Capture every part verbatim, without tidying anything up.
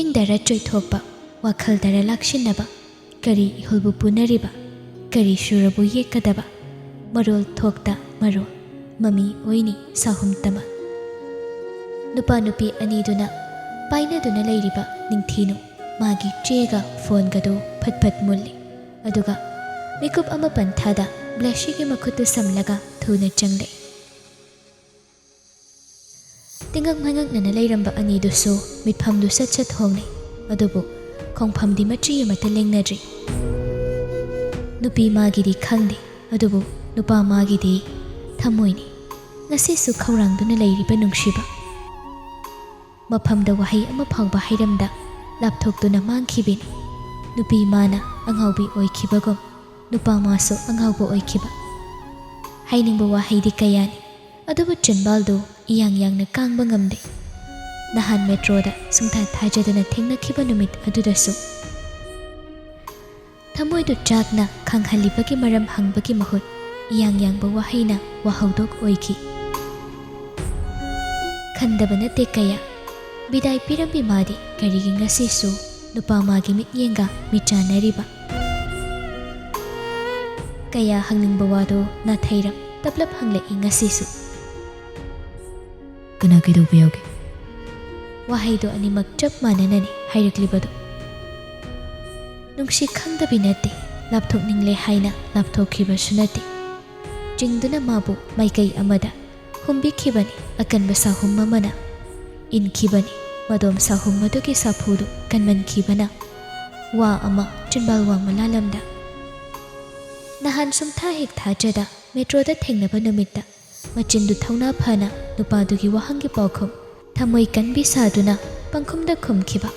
ꯏꯪꯗꯔ ꯆꯣꯏꯊꯣꯛꯄ, ꯋꯥꯈꯜꯗꯔ ꯂꯥꯛꯁꯤꯟꯅꯕ, ꯀꯔꯤ ꯏꯍꯨꯜꯕꯨ ꯄꯨꯅꯔꯤꯕ, ꯀꯔꯤ ꯁꯨꯔꯕꯨ ꯌꯦꯛꯀꯗꯕ, ꯃꯔꯣꯜ ꯊꯣꯛꯇ ꯃꯔꯣꯜ, ꯃꯃꯤ ꯑꯣꯏꯅꯤ ꯁꯥꯍꯨꯝ ꯇꯃꯜ꯫ ꯅꯨꯄꯥ ꯅꯨꯄꯤ ꯑꯅꯤꯗꯨꯅ ꯄꯥꯏꯅꯗꯨꯅ ꯂꯩꯔꯤꯕ ꯅꯤꯡꯊꯤꯅꯨ ꯃꯥꯒꯤ ꯆꯦꯒ ꯐꯣꯟꯒꯗꯨ ꯐꯠ ꯐꯠ ꯃꯨꯜꯂꯤ꯫ ꯑꯗꯨꯒ ꯃꯤꯀꯨꯞ ꯑꯃ ꯄꯟꯊꯥꯗ ꯕ꯭ꯂꯦꯁꯤꯒꯤ ꯃꯈꯨꯠꯇꯨ ꯁꯝꯂꯒ ꯊꯨꯅ ꯆꯪꯂꯦ꯫ ꯇꯤꯉꯛ ꯃꯉꯛꯅꯅ ꯂꯩꯔꯝꯕ ꯑꯅꯤꯗꯨꯁꯨ ꯃꯤꯠꯐꯝꯗꯨ ꯁꯠ ꯁꯠ ꯍꯣꯡꯂꯦ꯫ ꯑꯗꯨꯕꯨ ꯈꯣꯡꯐꯝꯗꯤ ꯃꯆꯤ ꯑꯃꯠꯇ ꯂꯦꯡꯅꯗ꯭ꯔꯤ꯫ ꯅꯨꯄꯤ ꯃꯥꯒꯤꯗꯤ ꯈꯪꯗꯦ, ꯑꯗꯨꯕꯨ ꯅꯨꯄꯥ ꯃꯥꯒꯤꯗꯤ ꯊꯃꯣꯏꯅꯤ꯫ ꯉꯁꯤꯁꯨ ꯈꯧꯔꯥꯡꯗꯨꯅ ꯂꯩꯔꯤꯕ ꯅꯨꯡꯁꯤꯕ꯫ ꯃꯐꯝꯗ ꯋꯥꯍꯩ ꯑꯃ ꯐꯥꯎꯕ ꯍꯥꯏꯔꯝꯗ ꯂꯥꯞꯊꯣꯛꯇꯨꯅ ꯃꯥꯡꯈꯤꯕꯅꯤ꯫ ꯅꯨꯄꯤ ꯃꯥꯅ ꯑꯉꯥꯎꯕꯤ ꯑꯣꯏꯈꯤꯕꯒꯨꯝ ꯅꯨꯄꯥ ꯃꯥꯁꯨ ꯑꯉꯥꯎꯕ ꯑꯣꯏꯈꯤꯕ꯫ ꯍꯥꯏꯅꯤꯡꯕ ꯋꯥꯍꯩꯗꯤ ꯀꯌꯥꯅꯤ, ꯑꯗꯨꯕꯨ ꯆꯤꯟꯕꯥꯜꯗꯨ ꯏꯌꯥꯡ ꯌꯥꯡꯅ ꯀꯥꯡꯕ ꯉꯝꯗꯦ꯫ ꯅꯍꯥꯟ ꯃꯦꯇ꯭ꯔꯣꯗ ꯁꯨꯡꯊꯥ ꯊꯥꯖꯗꯅ ꯊꯦꯡꯅꯈꯤꯕ ꯅꯨꯃꯤꯠ ꯑꯗꯨꯗꯁꯨ ꯊꯃꯣꯏꯗꯨ ꯆꯥꯛꯅ ꯈꯥꯡꯍꯜꯂꯤꯕꯒꯤ ꯃꯔꯝ ꯍꯪꯕꯒꯤ ꯃꯍꯨꯠ ꯏꯌꯥꯡ ꯌꯥꯡꯕ ꯋꯥꯍꯩꯅ ꯋꯥꯍꯧꯗꯣꯛ ꯑꯣꯏꯈꯤ꯫ ꯈꯟꯗꯕ ꯅꯠꯇꯦ ꯀꯌꯥ꯫ ꯕꯤꯗꯥꯏ ꯄꯤꯔꯝꯕꯤ ꯃꯥꯗꯤ ꯀꯔꯤꯒꯤ ꯉꯁꯤꯁꯨ ꯅꯨꯄꯥ ꯃꯥꯒꯤ ꯃꯤꯠꯌꯦꯡꯒ ꯃꯤꯠ ꯆꯥꯟꯅꯔꯤꯕ? ꯀꯌꯥ ꯍꯪꯅꯤꯡꯕ ꯋꯥꯗꯣ ꯅꯥꯊꯩꯔꯝ ꯇꯞꯂꯞ ꯍꯪꯂꯛꯏ ꯉꯁꯤꯁꯨ꯫ "ꯀꯅꯥ ꯀꯩꯗꯧꯕ ꯌꯥꯎꯒꯦ?" ꯋꯥꯍꯩꯗꯣ ꯑꯅꯤꯃꯛ ꯆꯞ ꯃꯥꯟꯅꯅꯅꯤ ꯍꯥꯏꯔꯛꯂꯤꯕꯗꯣ꯫ ꯅꯨꯡꯁꯤ ꯈꯪꯗꯕꯤ ꯅꯠꯇꯦ, ꯂꯥꯞꯊꯣꯛꯅꯤꯡꯂꯦ ꯍꯥꯏꯅ ꯂꯥꯞꯊꯣꯛꯈꯤꯕꯁꯨ ꯅꯠꯇꯦ꯫ ꯆꯤꯡꯗꯨꯅ ꯃꯥꯕꯨ ꯃꯥꯏꯀꯩ ꯑꯃꯗ ꯍꯨꯝꯕꯤꯈꯤꯕꯅꯤ ꯑꯀꯟꯕ ꯁꯥꯍꯨꯝ ꯑꯃꯅ꯫ ꯏꯟꯈꯤꯕꯅꯤ ꯃꯗꯣꯝ ꯁꯥꯍꯨꯝ ꯑꯗꯨꯒꯤ ꯁꯥꯐꯨꯗꯨ ꯀꯟꯃꯟꯈꯤꯕꯅ꯫ ꯋꯥ ꯑꯃ ꯆꯤꯟꯕꯥꯜ ꯋꯥꯡꯃ ꯂꯥꯂꯝꯗ꯫ ꯅꯍꯥꯟ ꯁꯨꯝꯊꯥ ꯍꯦꯛ ꯊꯥꯖꯗ ꯃꯦꯇ꯭ꯔꯣꯗ ꯊꯦꯡꯅꯕ ꯅꯨꯃꯤꯠꯇ ꯃꯆꯤꯟꯗꯨ ꯊꯧꯅꯥ ꯐꯅ ꯅꯨꯄꯥꯗꯨꯒꯤ ꯋꯥꯍꯪꯒꯤ ꯄꯥꯎꯈꯨꯝ ꯊꯃꯣꯏ ꯀꯟꯕꯤ ꯁꯥꯗꯨꯅ ꯄꯪꯈꯨꯝꯗ ꯈꯨꯝꯈꯤꯕ꯫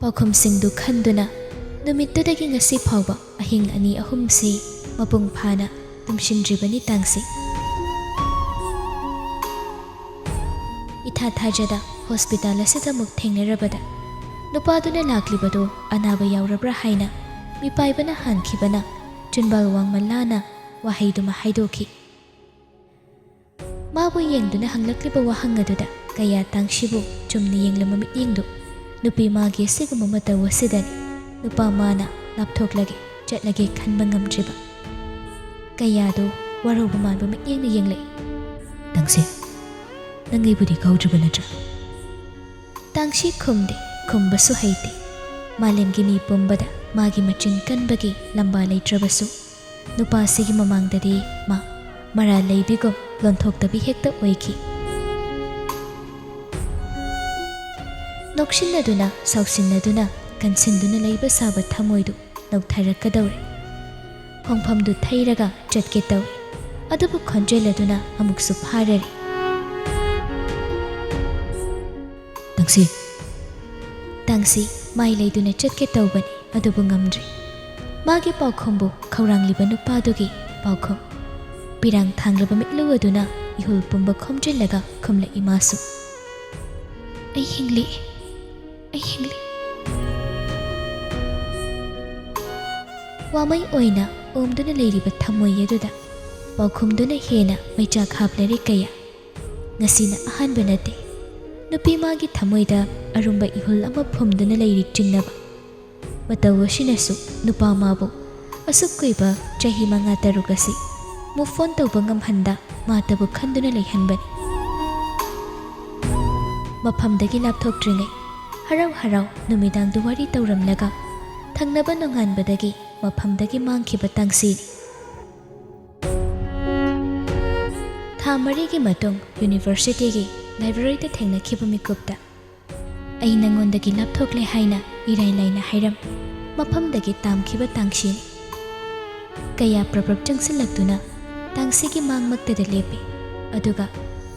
ꯄꯥꯎꯈꯨꯝꯁꯤꯡꯗꯨ ꯈꯟꯗꯨꯅ ꯅꯨꯃꯤꯠꯇꯨꯗꯒꯤ ꯉꯁꯤ ꯐꯥꯎꯕ ꯑꯍꯤꯡ ꯑꯅꯤ ꯑꯍꯨꯝꯁꯤ ꯃꯄꯨꯡ ꯐꯥꯅ ꯇꯨꯝꯁꯤꯟꯗ꯭ꯔꯤꯕꯅꯤ ꯇꯥꯡꯁꯤ꯫ ꯏꯊꯥ ꯊꯥꯖꯗ ꯍꯣꯁꯄꯤꯇꯥꯜ ꯑꯁꯤꯗ ꯑꯃꯨꯛ ꯊꯦꯡꯅꯔꯕꯗ ꯅꯨꯄꯥꯗꯨꯅ ꯂꯥꯛꯂꯤꯕꯗꯨ ꯑꯅꯥꯕ ꯌꯥꯎꯔꯕ꯭ꯔꯥ ꯍꯥꯏꯅ ꯃꯤꯄꯥꯏꯕꯅ ꯍꯪꯈꯤꯕꯅ ꯆꯤꯟꯕꯥꯜ ꯋꯥꯡꯃ ꯂꯥꯅ ꯋꯥꯍꯩꯗꯨꯃ ꯍꯥꯏꯗꯣꯛꯈꯤ꯫ ꯃꯥꯕꯨ ꯌꯦꯡꯗꯨꯅ ꯍꯪꯂꯛꯂꯤꯕ ꯋꯥꯍꯪ ꯑꯗꯨꯗ ꯀꯌꯥ ꯇꯥꯡꯁꯤꯕꯨ ꯆꯨꯝꯅ ꯌꯦꯡꯂꯝꯕ ꯃꯤꯠꯌꯦꯡꯗꯨ ꯅꯨꯄꯤ ꯃꯥꯒꯤ ꯑꯁꯤꯒꯨꯝꯕ ꯃꯇꯧ ꯑꯁꯤꯗꯅꯤ ꯅꯨꯄꯥ ꯃꯥꯅ ꯂꯥꯞꯊꯣꯛꯂꯒꯦ, ꯆꯠꯂꯒꯦ ꯈꯟꯕ ꯉꯝꯗ꯭ꯔꯤꯕ꯫ ꯀꯌꯥꯗꯨ ꯋꯥꯔꯧꯕ ꯃꯥꯟꯕ ꯃꯤꯠꯌꯦꯡꯅ ꯌꯦꯡꯂꯛꯏ꯫ "ꯇꯥꯡꯁꯤ, ꯅꯪ ꯑꯩꯕꯨꯗꯤ ꯀꯥꯎꯗ꯭ꯔꯤꯕ ꯅꯠꯇ꯭ꯔꯥ?" ꯇꯥꯡꯁꯤ ꯈꯨꯝꯗꯦ, ꯈꯨꯝꯕꯁꯨ ꯍꯩꯇꯦ꯫ ꯃꯥꯂꯦꯝꯒꯤ ꯃꯤ ꯄꯨꯝꯕꯗ ꯃꯥꯒꯤ ꯃꯆꯤꯟ ꯀꯟꯕꯒꯤ ꯂꯝꯕꯥ ꯂꯩꯇ꯭ꯔꯕꯁꯨ, ꯅꯨꯄꯥꯁꯤꯒꯤ ꯃꯃꯥꯡꯗꯗꯤ ꯃꯥ ꯃꯔꯥꯜ ꯂꯩꯕꯤꯒꯨꯝ ꯂꯣꯟꯊꯣꯛꯇꯕꯤ ꯍꯦꯛꯇ ꯑꯣꯏꯈꯤ꯫ ꯅꯣꯛꯁꯤꯟꯅꯗꯨꯅ, ꯁꯥꯎꯁꯤꯟꯅꯗꯨꯅ, ꯀꯟꯁꯤꯟꯗꯨꯅ ꯂꯩꯕ ꯁꯥꯕ ꯊꯃꯣꯏꯗꯨ ꯅꯧꯊꯔꯛꯀꯗꯧꯔꯦ꯫ ꯈꯣꯡꯐꯝꯗꯨ ꯊꯩꯔꯒ ꯆꯠꯀꯦ ꯇꯧꯏ, ꯑꯗꯨꯕꯨ ꯈꯣꯟꯖꯦꯜ ꯑꯗꯨꯅ ꯑꯃꯨꯛꯁꯨ ꯐꯥꯔꯔꯤ꯫ "ꯇꯥꯡꯁꯤ!" ꯇꯥꯡꯁꯤ ꯃꯥꯏ ꯂꯩꯗꯨꯅ ꯆꯠꯀꯦ ꯇꯧꯕꯅꯤ, ꯑꯗꯨꯕꯨ ꯉꯝꯗ꯭ꯔꯦ꯫ ꯃꯥꯒꯤ ꯄꯥꯎꯈꯨꯝꯕꯨ ꯈꯧꯔꯥꯡꯂꯤꯕ ꯅꯨꯄꯥꯗꯨꯒꯤ ꯄꯥꯎꯈꯨꯝ꯫ ꯄꯤꯔꯥꯡ ꯊꯥꯡꯂꯕ ꯃꯤꯠꯂꯨ ꯑꯗꯨꯅ ꯏꯍꯨꯜ ꯄꯨꯝꯕ ꯈꯣꯝꯖꯤꯜꯂꯒ ꯈꯨꯝꯂꯛꯏ ꯃꯥꯁꯨ꯫ "ꯑꯩ ꯍꯤꯡꯂꯤ, ꯑꯩ ꯍꯤꯡꯂꯤ꯫" ꯋꯥꯃꯩ ꯑꯣꯏꯅ ꯑꯣꯝꯗꯨꯅ ꯂꯩꯔꯤꯕ ꯊꯃꯣꯏ ꯑꯗꯨꯗ ꯄꯥꯎꯈꯨꯝꯗꯨꯅ ꯍꯦꯟꯅ ꯃꯩꯆꯥꯛ ꯍꯥꯞꯂꯔꯦ ꯀꯌꯥ꯫ ꯉꯁꯤꯅ ꯑꯍꯥꯟꯕ ꯅꯠꯇꯦ꯫ ꯅꯨꯄꯤ ꯃꯥꯒꯤ ꯊꯃꯣꯏꯗ ꯑꯔꯨꯝꯕ ꯏꯍꯨꯜ ꯑꯃ ꯐꯨꯝꯗꯨꯅ ꯂꯩꯔꯤ ꯆꯤꯡꯅꯕ꯫ ꯃꯇꯧ ꯑꯁꯤꯅꯁꯨ ꯅꯨꯄꯥ ꯃꯥꯕꯨ ꯑꯁꯨꯛ ꯀꯨꯏꯕ ꯆꯍꯤ ꯃꯉꯥ ꯇꯔꯨꯛ ꯑꯁꯤ move on ꯇꯧꯕ ꯉꯝꯍꯟꯗ ꯃꯥꯇꯕꯨ ꯈꯟꯗꯨꯅ ꯂꯩꯍꯟꯕꯅꯤ꯫ ꯃꯐꯝꯗꯒꯤ ꯂꯥꯞꯊꯣꯛꯇ꯭ꯔꯤꯉꯩ ꯍꯔꯥꯎ ꯍꯔꯥꯎ ꯅꯨꯃꯤꯗꯥꯡꯗꯨ ꯋꯥꯔꯤ ꯇꯧꯔꯝꯂꯒ ꯊꯪꯅꯕ ꯅꯣꯡꯉꯥꯟꯕꯗꯒꯤ ꯃꯐꯝꯗꯒꯤ ꯃꯥꯡꯈꯤꯕ ꯇꯥꯡꯁꯤꯅꯤ꯫ ꯊꯥ ꯃꯔꯤꯒꯤ ꯃꯇꯨꯡ universityꯒꯤ libraryꯗ ꯊꯦꯡꯅꯈꯤꯕ ꯃꯤꯀꯨꯞꯇ, "ꯑꯩ ꯅꯉꯣꯟꯗꯒꯤ ꯂꯥꯞꯊꯣꯛꯂꯦ" ꯍꯥꯏꯅ ꯏꯔꯥꯏ ꯂꯥꯏꯅ ꯍꯥꯏꯔꯝ ꯃꯐꯝꯗꯒꯤ ꯇꯥꯝꯈꯤꯕ ꯇꯥꯡꯁꯤꯅꯤ꯫ ꯀꯌꯥ ꯄ꯭ꯔꯞ ꯄ꯭ꯔꯞ ꯆꯪꯁꯤꯜꯂꯛꯇꯨꯅ ꯇꯥꯡꯁꯤꯒꯤ ꯃꯥꯡꯃꯛꯇꯗ ꯂꯦꯞꯄꯤ, ꯑꯗꯨꯒ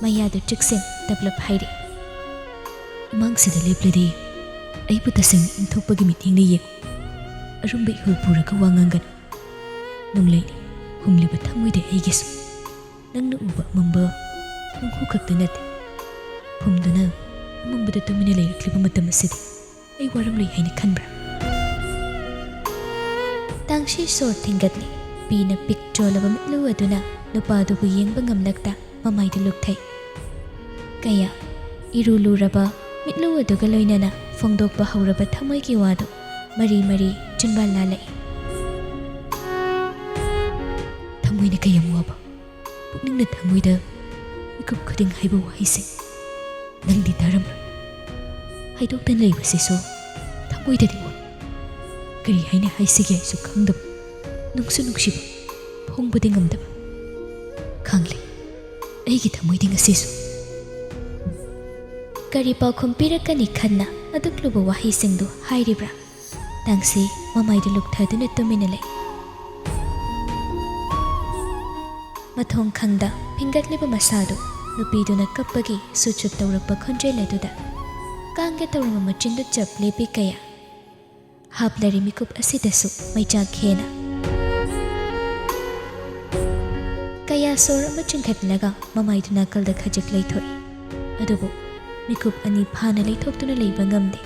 ꯃꯌꯥꯗꯨ ꯆꯤꯛꯁꯤꯟ ꯇꯞꯂꯞ ꯍꯥꯏꯔꯤ꯫ "ꯏꯃꯥꯡꯁꯤꯗ ꯂꯦꯞꯂꯗꯤ ꯑꯩꯕꯨ ꯇꯁꯦꯡꯅ ꯏꯟꯊꯣꯛꯄꯒꯤ ꯃꯤꯠꯌꯦꯡꯅ ꯌꯦꯡꯉꯨ꯫ ꯑꯔꯨꯝꯕ ꯏꯍꯨꯜ ꯄꯨꯔꯒ ꯋꯥ ꯉꯥꯡꯒꯅꯨ꯫ ꯅꯨꯡꯂꯩꯅꯤ ꯍꯨꯝꯂꯤꯕ ꯊꯃꯣꯏꯗ ꯑꯩꯒꯤꯁꯨ ꯅꯪꯅ ꯎꯕ ꯑꯃꯝꯕ ꯅꯨꯡꯍꯨ ꯈꯛꯇ ꯅꯠꯇꯦ, ꯐꯨꯝꯗꯨꯅ ꯑꯃꯝꯕꯗ ꯇꯨꯃꯤꯟꯅ ꯂꯩꯔꯛꯂꯤꯕ ꯃꯇꯝ ꯑꯁꯤꯗꯤ ꯑꯩ ꯋꯥꯔꯝꯂꯣꯏ ꯍꯥꯏꯅ ꯈꯟꯕ꯭ꯔꯥ?" ꯇꯥꯡꯁꯤ ꯁꯣꯔ ꯊꯤꯡꯒꯠꯂꯤ꯫ ꯄꯤꯅ ꯄꯤꯛ ꯆꯣꯜꯂꯕ ꯃꯤꯠꯂꯨ ꯑꯗꯨꯅ ꯅꯨꯄꯥꯗꯨꯕꯨ ꯌꯦꯡꯕ ꯉꯝꯂꯛꯇ ꯃꯃꯥꯏꯗꯨ ꯂꯨꯛꯊꯩ꯫ ꯀꯌꯥ ꯏꯔꯨ ꯂꯨꯔꯕ ꯃꯤꯠꯂꯨ ꯑꯗꯨꯒ ꯂꯣꯏꯅꯅ ꯐꯣꯡꯗꯣꯛꯄ ꯍꯧꯔꯕ ꯊꯃꯣꯏꯒꯤ ꯋꯥꯗꯨ ꯃꯔꯤ ꯃꯔꯤ ꯆꯤꯟꯕꯥꯜ ꯂꯥꯜꯂꯛꯏ꯫ ꯊꯃꯣꯏꯅ ꯀꯌꯥꯝ ꯋꯥꯕ, ꯄꯨꯛꯅꯤꯡꯅ ꯊꯃꯣꯏꯗ ꯃꯤꯀꯨꯞ ꯈꯨꯗꯤꯡ ꯍꯥꯏꯕ ꯋꯥꯍꯩꯁꯤꯡ ꯅꯪꯗꯤ ꯇꯥꯔꯝꯕ꯭ꯔꯥ? ꯍꯥꯏꯗꯣꯛꯇꯅ ꯂꯩꯕꯁꯤꯁꯨ ꯊꯃꯣꯏꯗꯗꯤ ꯋꯥ꯫ ꯀꯔꯤ ꯍꯥꯏꯅ ꯍꯥꯏꯁꯤꯒꯦ ꯍꯥꯏꯁꯨ ꯈꯪꯗꯕ, ꯅꯨꯡꯁꯨ ꯅꯨꯡꯁꯤꯕ, ꯐꯣꯡꯕꯗꯤ ꯉꯝꯗꯕ꯫ ꯈꯪꯂꯦ, ꯑꯩꯒꯤ ꯊꯃꯣꯏꯗꯤ ꯉꯁꯤꯁꯨ꯫ ꯀꯔꯤ ꯄꯥꯎꯈꯨꯝ ꯄꯤꯔꯛꯀꯅꯤ ꯈꯟꯅ ꯑꯗꯨꯛ ꯂꯨꯕ ꯋꯥꯍꯩꯁꯤꯡꯗꯨ ꯍꯥꯏꯔꯤꯕ꯭ꯔꯥ? ꯇꯥꯡꯁꯤ ꯃꯃꯥꯏꯗꯨ ꯂꯨꯛꯊꯗꯨꯅ ꯇꯨꯃꯤꯟꯅ ꯂꯩ꯫ ꯃꯊꯣꯡ ꯈꯪꯗ ꯐꯤꯡꯒꯠꯂꯤꯕ ꯃꯁꯥꯗꯨ ꯅꯨꯄꯤꯗꯨꯅ ꯀꯞꯄꯒꯤ ꯁꯨꯠ ꯁꯨꯠ ꯇꯧꯔꯛꯄ ꯈꯣꯟꯖꯦꯜ ꯑꯗꯨꯗ ꯀꯥꯡꯒꯦ ꯇꯧꯔꯝꯕ ꯃꯆꯤꯟꯗꯨ ꯆꯞ ꯂꯦꯞꯄꯤ꯫ ꯀꯌꯥ ꯍꯥꯞꯂꯔꯤ ꯃꯤꯀꯨꯞ ꯑꯁꯤꯗꯁꯨ ꯃꯩꯆꯥꯛ ꯍꯦꯟꯅ꯫ ꯀꯌꯥ ꯁꯣꯔ ꯑꯃ ꯆꯤꯡꯈꯠꯂꯒ ꯃꯃꯥꯏꯗꯨ ꯅꯥꯀꯜꯗ ꯈꯖꯤꯛ ꯂꯩꯊꯣꯛꯏ꯫ ꯑꯗꯨꯕꯨ ꯃꯤꯀꯨꯞ ꯑꯅꯤ ꯐꯥꯅ ꯂꯩꯊꯣꯛꯇꯨꯅ ꯂꯩꯕ ꯉꯝꯗꯦ꯫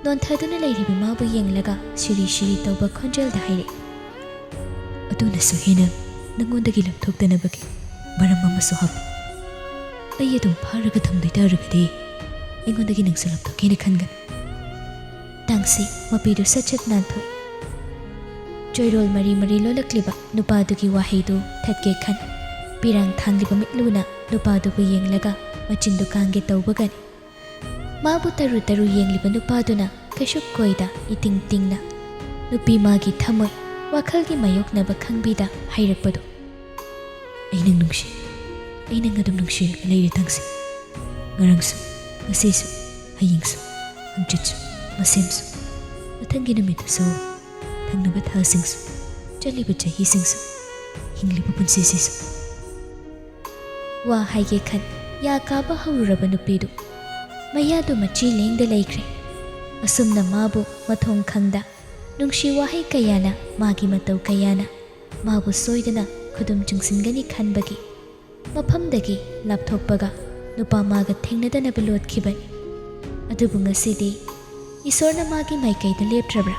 ꯅꯣꯟꯊꯗꯨꯅ ꯂꯩꯔꯤꯕ ꯃꯥꯕꯨ ꯌꯦꯡꯂꯒ ꯁꯤꯔꯤ ꯁꯤꯔꯤ ꯇꯧꯕ ꯈꯣꯟꯖꯦꯜꯗ ꯍꯥꯏꯔꯛꯏ, "ꯑꯗꯨꯅꯁꯨ ꯍꯦꯟꯅ ꯅꯪꯉꯣꯟꯗꯒꯤ ꯂꯥꯞꯊꯣꯛꯇꯅꯕꯒꯤ ꯃꯔꯝ ꯑꯃꯁꯨ ꯍꯥꯞꯄꯨ꯫ ꯑꯩ ꯑꯗꯨꯝ ꯐꯥꯔꯒ ꯊꯝꯗꯣꯏ ꯇꯥꯔꯒꯗꯤ ꯑꯩꯉꯣꯟꯗꯒꯤ ꯅꯪꯁꯨ ꯂꯥꯞꯊꯣꯛꯀꯦꯅ ꯈꯟꯒꯅꯤ꯫" ꯇꯥꯡꯁꯤ ꯃꯄꯤꯗꯨ ꯁꯠ ꯁꯠ ꯅꯥꯟꯊꯣꯛꯏ꯫ ꯆꯣꯏꯔꯣꯜ ꯃꯔꯤ ꯃꯔꯤ ꯂꯣꯜꯂꯛꯂꯤꯕ ꯅꯨꯄꯥꯗꯨꯒꯤ ꯋꯥꯍꯩꯗꯨ ꯊꯠꯀꯦ ꯈꯟ, ꯄꯤꯔꯥꯡ ꯊꯥꯡꯂꯤꯕ ꯃꯤꯠꯂꯨꯅ ꯅꯨꯄꯥꯗꯨꯕꯨ ꯌꯦꯡꯂꯒ ꯃꯆꯤꯟꯗꯨ ꯀꯥꯡꯒꯦ ꯇꯧꯕꯒꯅꯤ꯫ ꯃꯥꯕꯨ ꯇꯔꯨ ꯇꯔꯨ ꯌꯦꯡꯂꯤꯕ ꯅꯨꯄꯥꯗꯨꯅ ꯀꯩꯁꯨ ꯀꯣꯏꯗ ꯏꯇꯤꯡ ꯇꯤꯡꯅ ꯅꯨꯄꯤ ꯃꯥꯒꯤ ꯊꯃꯣꯏ ꯋꯥꯈꯜꯒꯤ ꯃꯥꯌꯣꯛꯅꯕ ꯈꯪꯕꯤꯗ ꯍꯥꯏꯔꯛꯄꯗꯨ, "ꯑꯩ ꯅꯪ ꯅꯨꯡꯁꯤ꯫ ꯑꯩ ꯅꯪ ꯑꯗꯨꯝ ꯅꯨꯡꯁꯤꯔꯒ ꯂꯩꯔꯦ ꯇꯥꯡꯁꯤ꯫ ꯉꯔꯥꯡꯁꯨ, ꯉꯁꯤꯁꯨ, ꯍꯌꯦꯡꯁꯨ, ꯍꯪꯆꯤꯠꯁꯨ, ꯃꯁꯦꯝꯁꯨ, ꯃꯊꯪꯒꯤ ꯅꯨꯃꯤꯠꯇꯁꯨ, ꯊꯪꯅꯕ ꯊꯥꯁꯤꯡꯁꯨ, ꯆꯠꯂꯤꯕ ꯆꯍꯤꯁꯤꯡꯁꯨ, ꯍꯤꯡꯂꯤꯕ ꯄꯨꯟꯁꯤꯁꯤꯁꯨ꯫" ꯋꯥ ꯍꯥꯏꯒꯦ ꯈꯟ ꯌꯥ ꯀꯥꯕ ꯍꯧꯔꯨꯔꯕ ꯅꯨꯄꯤꯗꯨ ꯃꯌꯥꯗꯨ ꯃꯆꯤ ꯂꯦꯡꯗ ꯂꯩꯈ꯭ꯔꯦ꯫ ꯑꯁꯨꯝꯅ ꯃꯥꯕꯨ ꯃꯊꯣꯡ ꯈꯪꯗ ꯅꯨꯡꯁꯤ ꯋꯥꯍꯩ ꯀꯌꯥꯅ, ꯃꯥꯒꯤ ꯃꯇꯧ ꯀꯌꯥꯅ ꯃꯥꯕꯨ ꯁꯣꯏꯗꯅ ꯈꯨꯗꯨꯝ ꯆꯤꯡꯁꯤꯟꯒꯅꯤ ꯈꯟꯕꯒꯤ ꯃꯐꯝꯗꯒꯤ ꯂꯥꯞꯊꯣꯛꯄꯒ ꯅꯨꯄꯥ ꯃꯥꯒ ꯊꯦꯡꯅꯗꯅꯕ ꯂꯣꯠꯈꯤꯕꯅꯤ꯫ ꯑꯗꯨꯕꯨ ꯉꯁꯤꯗꯤ ꯏꯁꯣꯔꯅ ꯃꯥꯒꯤ ꯃꯥꯏꯀꯩꯗ ꯂꯦꯞꯇ꯭ꯔꯕ꯭ꯔꯥ?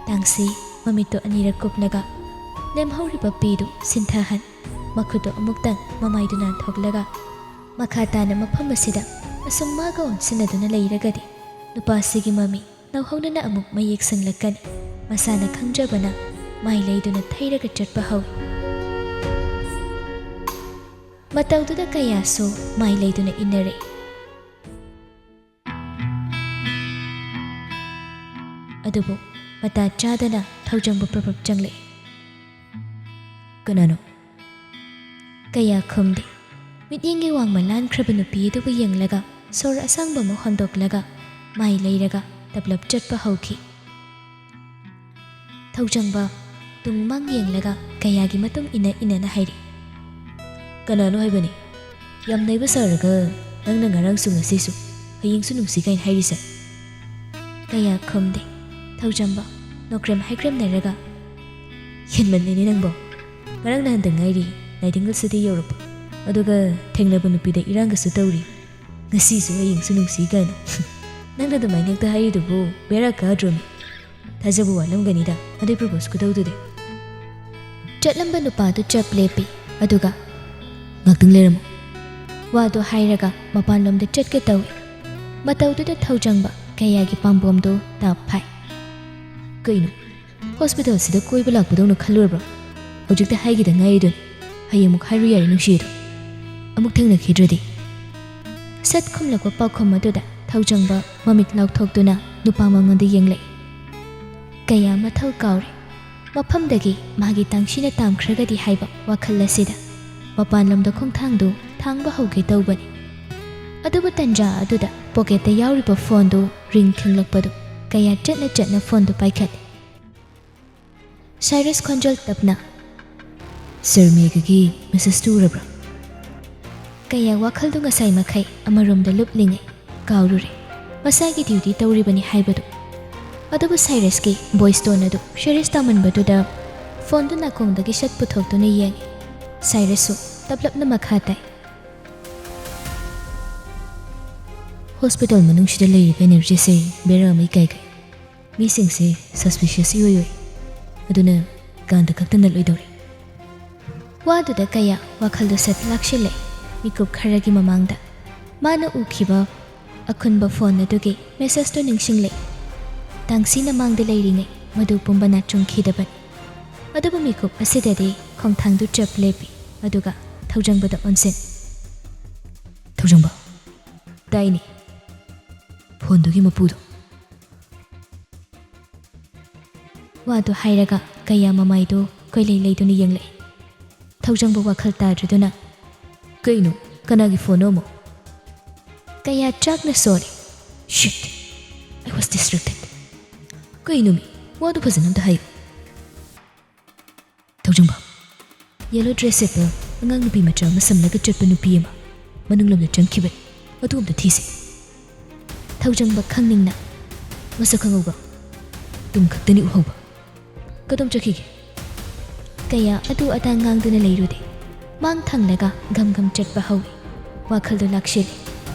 ꯇꯥꯡꯁꯤ ꯃꯃꯤꯠꯇꯨ ꯑꯅꯤꯔꯛ ꯀꯨꯞꯂꯒ ꯂꯦꯝꯍꯧꯔꯤꯕ ꯄꯤꯗꯨ ꯁꯤꯟꯊꯍꯟ, ꯃꯈꯨꯠꯇꯨ ꯑꯃꯨꯛꯇꯪ ꯃꯃꯥꯏꯗꯨ ꯅꯥꯟꯊꯣꯛꯂꯒ, ꯃꯈꯥ ꯇꯥꯅ ꯃꯐꯝ ꯑꯁꯤꯗ ꯑꯁꯨꯝ ꯃꯥꯒ ꯑꯣꯟꯁꯤꯟꯅꯗꯨꯅ ꯂꯩꯔꯒꯗꯤ ꯅꯨꯄꯥꯁꯤꯒꯤ ꯃꯃꯤ ꯅꯧꯍꯧꯅꯅ ꯑꯃꯨꯛ ꯃꯌꯦꯛ ꯁꯦꯡꯂꯛꯀꯅꯤ꯫ ꯃꯁꯥꯅ ꯈꯪꯖꯕꯅ ꯃꯥꯏ ꯂꯩꯗꯨꯅ ꯊꯩꯔꯒ ꯆꯠꯄ ꯍꯧꯏ꯫ ꯃꯇꯧꯗꯨꯗ ꯀꯌꯥꯁꯨ ꯃꯥꯏ ꯂꯩꯗꯨꯅ ꯏꯟꯅꯔꯛꯏ꯫ ꯑꯗꯨꯕꯨ ꯃꯇꯥ ꯆꯥꯗꯅ ꯊꯧꯖꯪꯕ ꯄ꯭ꯔꯞ ꯄ꯭ꯔꯞ ꯆꯪꯂꯛꯏ꯫ "ꯀꯅꯥꯅꯣ?" ꯀꯌꯥ ꯈꯨꯝꯗꯦ꯫ ꯃꯤꯠꯌꯦꯡꯒꯤ ꯋꯥꯡꯃ ꯂꯥꯟꯈ꯭ꯔꯕ ꯅꯨꯄꯤ ꯑꯗꯨꯕꯨ ꯌꯦꯡꯂꯒ ꯁꯣꯔ ꯑꯁꯥꯡꯕ ꯑꯃ ꯍꯣꯟꯗꯣꯛꯂꯒ ꯃꯥꯏ ꯂꯩꯔꯒ ꯇꯞꯂꯞ ꯆꯠꯄ ꯍꯧꯈꯤ꯫ ꯊꯧꯖꯪꯕ ꯇꯨꯡ ꯃꯥꯡ ꯌꯦꯡꯂꯒ ꯀꯌꯥꯒꯤ ꯃꯇꯨꯡ ꯏꯟꯅ ꯏꯟꯅꯅ ꯍꯥꯏꯔꯤ, "ꯀꯅꯥꯅꯣ ꯍꯥꯏꯕꯅꯤ? ꯌꯥꯝ ꯅꯩꯕ ꯁꯥꯔꯒ ꯅꯪꯅ ꯉꯔꯥꯡꯁꯨ ꯉꯁꯤꯁꯨ ꯍꯌꯦꯡꯁꯨ ꯅꯨꯡꯁꯤ ꯀꯥꯏꯅ ꯍꯥꯏꯔꯤꯁꯦ?" ꯀꯌꯥ ꯈꯨꯝꯗꯦ꯫ ꯊꯧꯖꯪꯕ ꯅꯣꯀ꯭ꯔꯦꯝ ꯍꯥꯏꯀ꯭ꯔꯦꯝꯅꯔꯒ, "ꯍꯦꯟꯃꯜꯂꯦꯅꯦ ꯅꯪꯕꯣ꯫ ꯉꯔꯥꯡ ꯅꯍꯥꯟꯗ ꯉꯥꯏꯔꯤ ꯅꯥꯏꯇꯤꯡꯒꯦꯜ ꯁꯤꯇꯤ ꯌꯧꯔꯛꯄ, ꯑꯗꯨꯒ ꯊꯦꯡꯅꯕ ꯅꯨꯄꯤꯗ ꯏꯔꯥꯡꯒꯁꯨ ꯇꯧꯔꯤ꯫ ꯉꯁꯤꯁꯨ ꯍꯌꯦꯡꯁꯨ ꯅꯨꯡꯁꯤ ꯀꯥꯏꯅ꯫ ꯅꯪꯅ ꯑꯗꯨꯃꯥꯏꯅ ꯍꯦꯛꯇ ꯍꯥꯏꯔꯤꯗꯨꯕꯨ ꯕꯦꯔꯥ ꯀꯥꯗ꯭ꯔꯣꯃꯤ? ꯊꯥꯖꯕ ꯋꯥꯠꯂꯝꯒꯅꯤꯗ ꯑꯗꯨꯏ ꯄ꯭ꯔꯣꯄꯣꯁ ꯈꯨꯇꯧꯗꯨꯗꯤ꯫" ꯆꯠꯂꯝꯕ ꯅꯨꯄꯥꯗꯨ ꯆꯞ ꯂꯦꯞꯄꯤ, ꯑꯗꯨꯒ, "ꯉꯥꯛꯇꯪ ꯂꯩꯔꯝꯃꯨ" ꯋꯥꯗꯨ ꯍꯥꯏꯔꯒ ꯃꯄꯥꯟꯂꯣꯝꯗ ꯆꯠꯀꯦ ꯇꯧꯏ꯫ ꯃꯇꯧꯗꯨꯗ ꯊꯧꯖꯪꯕ ꯀꯌꯥꯒꯤ ꯄꯥꯝꯕꯣꯝꯗꯨ ꯇꯥꯞ ꯐꯥꯏ꯫ "ꯀꯩꯅꯣ, ꯍꯣꯁꯄꯤꯇꯥꯜꯁꯤꯗ ꯀꯣꯏꯕ ꯂꯥꯛꯄꯗꯧꯅ ꯈꯜꯂꯨꯔꯕ꯭ꯔꯣ? ꯍꯧꯖꯤꯛꯇ ꯍꯥꯏꯈꯤꯗ ꯉꯥꯏꯔꯤꯗꯨꯅꯤ꯫ ꯍꯌꯦꯡꯃꯨꯛ ꯍꯥꯏꯔꯨ ꯌꯥꯔꯦ ꯅꯨꯡꯁꯤꯗꯣ꯫ ꯑꯃꯨꯛ ꯊꯦꯡꯅꯈꯤꯗ꯭ꯔꯗꯤ?" ꯁꯠ ꯈꯨꯝꯂꯛꯄ ꯄꯥꯎꯈꯨꯝ ꯑꯗꯨꯗ ꯊꯧꯖꯪꯕ ꯃꯃꯤꯠ ꯂꯥꯎꯊꯣꯛꯇꯨꯅ ꯅꯨꯄꯥ ꯃꯉꯣꯟꯗ ꯌꯦꯡꯂꯛꯏ꯫ ꯀꯌꯥ ꯃꯊꯧ ꯀꯥꯎꯔꯦ꯫ ꯃꯐꯝꯗꯒꯤ ꯃꯥꯒꯤ ꯇꯥꯡꯁꯤꯅ ꯇꯥꯝꯈ꯭ꯔꯒꯗꯤ ꯍꯥꯏꯕ ꯋꯥꯈꯜ ꯑꯁꯤꯗ ꯃꯄꯥꯟꯂꯣꯝꯗ ꯈꯣꯡꯊꯥꯡꯗꯨ ꯊꯥꯡꯕ ꯍꯧꯒꯦ ꯇꯧꯕꯅꯤ꯫ ꯑꯗꯨꯕꯨ ꯇꯟꯖꯥ ꯑꯗꯨꯗ ꯄꯣꯀꯦꯠꯇ ꯌꯥꯎꯔꯤꯕ ꯐꯣꯟꯗꯨ ꯔꯤꯡ ꯈꯤꯡꯂꯛꯄꯗꯨ ꯀꯌꯥ ꯆꯠꯅ ꯆꯠꯅ ꯐꯣꯟꯗꯨ ꯄꯥꯏꯈꯠꯂꯤ꯫ ꯁꯥꯏꯔꯁ ꯈꯣꯟꯖꯦꯜ ꯇꯞꯅ, "ꯁꯔ ꯃꯦꯘꯒꯤ ꯃꯦꯁꯦꯖꯇꯨ ꯎꯔꯕ꯭ꯔꯥ?" ꯀꯌꯥ ꯋꯥꯈꯜꯗꯨ ꯉꯁꯥꯏ ꯃꯈꯩ ꯑꯃꯔꯣꯝꯗ ꯂꯨꯞꯂꯤꯉꯩ ꯀꯥꯎꯔꯨꯔꯦ꯫ ꯃꯁꯥꯒꯤ ꯗ꯭ꯌꯨꯇꯤ ꯇꯧꯔꯤꯕꯅꯤ ꯍꯥꯏꯕꯗꯨ꯫ ꯑꯗꯨꯕꯨ ꯁꯥꯏꯔꯁꯀꯤ ꯚꯣꯏꯁ ꯇꯣꯟ ꯑꯗꯨ ꯁꯤꯔꯤꯌꯁ ꯇꯥꯃꯟꯕꯗꯨꯗ ꯐꯣꯟꯗꯨ ꯅꯥꯀꯣꯡꯗꯒꯤ ꯁꯠ ꯄꯨꯊꯣꯛꯇꯨꯅ ꯌꯦꯡꯉꯤ꯫ ꯁꯥꯏꯔꯁꯁꯨ ꯇꯞꯂꯞꯅ ꯃꯈꯥ ꯇꯥꯏ꯫ "ꯍꯣꯁꯄꯤꯇꯥꯜ ꯃꯅꯨꯡꯁꯤꯗ ꯂꯩꯔꯤꯕ ꯑꯦꯅꯔꯖꯤꯁꯦ ꯕꯦꯔꯥ ꯑꯃ ꯏꯀꯥꯏ ꯀꯥꯏ꯫ ꯃꯤꯁꯤꯡꯁꯦ ꯁꯁꯄꯤꯁꯤꯌꯁ ꯏꯑꯣꯏ ꯑꯣꯏ꯫ ꯑꯗꯨꯅ ꯀꯥꯟꯗ ꯈꯛꯇ ꯅꯠꯂꯣꯏꯗꯧꯔꯤ꯫" ꯋꯥꯗꯨꯗ ꯀꯌꯥ ꯋꯥꯈꯜꯗꯨ ꯁꯠ ꯂꯥꯛꯁꯤꯜꯂꯦ꯫ ꯃꯤꯀꯨꯞ ꯈꯔꯒꯤ ꯃꯃꯥꯡꯗ ꯃꯥꯅ ꯎꯈꯤꯕ ꯑꯈꯨꯟꯕ ꯐꯣꯟ ꯑꯗꯨꯒꯤ ꯃꯦꯁꯦꯖꯇꯨ ꯅꯤꯡꯁꯤꯡꯂꯛꯏ꯫ ꯇꯥꯡꯁꯤꯅ ꯃꯥꯡꯗ ꯂꯩꯔꯤꯉꯩ ꯃꯗꯨ ꯄꯨꯝꯕ ꯅꯥꯆꯨꯡꯈꯤꯗꯕꯅꯤ꯫ ꯑꯗꯨꯕꯨ ꯃꯤꯀꯨꯞ ꯑꯁꯤꯗꯗꯤ ꯈꯣꯡꯊꯥꯡꯗꯨ ꯆꯞ ꯂꯦꯞꯄꯤ, ꯑꯗꯨꯒ ꯊꯧꯖꯪꯕꯗ ꯑꯣꯟꯁꯤꯟ꯫ "ꯊꯧꯖꯪꯕ!" "ꯇꯥꯏꯅꯦ꯫ ꯐꯣꯟꯗꯨꯒꯤ ꯃꯄꯨꯗꯣ?" ꯋꯥꯗꯨ ꯍꯥꯏꯔꯒ ꯀꯌꯥ ꯃꯃꯥꯏꯗꯨ ꯀꯣꯏꯂꯩ ꯂꯩꯗꯨꯅ ꯌꯦꯡꯂꯛꯏ꯫ ꯊꯧꯖꯪꯕ ꯋꯥꯈꯜ ꯇꯥꯗ꯭ꯔꯗꯨꯅ, "ꯀꯩꯅꯣ? ꯀꯅꯥꯒꯤ ꯐꯣꯟꯅꯣ ꯑꯃꯨꯛ?" ꯀꯌꯥ ꯆꯥꯛꯅ ꯁꯣꯜꯂꯤ꯫ "Shit! I was distracted." "ꯀꯩꯅꯣꯃꯤ? ꯋꯥꯗꯨ ꯐꯖꯅ ꯑꯝꯇ ꯍꯥꯏꯌꯨ꯫" "ꯊꯧꯖꯪꯕ, ꯌꯦꯂꯣ ꯗ꯭ꯔꯦꯁ ꯁꯦꯠꯄ ꯑꯉꯥꯡ ꯅꯨꯄꯤ ꯃꯆꯥ ꯑꯃ ꯁꯝꯂꯒ ꯆꯠꯄ ꯅꯨꯄꯤ ꯑꯃ ꯃꯅꯨꯡ ꯂꯣꯝꯗ ꯆꯪꯈꯤꯕꯅꯤ꯫ ꯑꯗꯨ ꯑꯝꯇ ꯊꯤꯁꯦ꯫" ꯊꯧꯖꯪꯕ ꯈꯪꯅꯤꯡꯅ, "ꯃꯁꯛ ꯈꯪꯍꯧꯕ?" "ꯇꯨꯝ ꯈꯛꯇꯅꯤ ꯎꯍꯧꯕ꯫" "ꯀꯗꯣꯝ ꯆꯠꯈꯤꯒꯦ?" ꯀꯌꯥ ꯑꯗꯨ ꯑꯗꯥ ꯉꯥꯡꯗꯨꯅ ꯂꯩꯔꯨꯗꯦ꯫ ꯃꯥꯡ ꯊꯪꯂꯒ ꯒꯝ ꯒꯝ ꯆꯠꯄ ꯍꯧꯏ꯫ ꯋꯥꯈꯜꯗꯨ ꯂꯥꯛꯁꯤꯜꯂꯤ꯫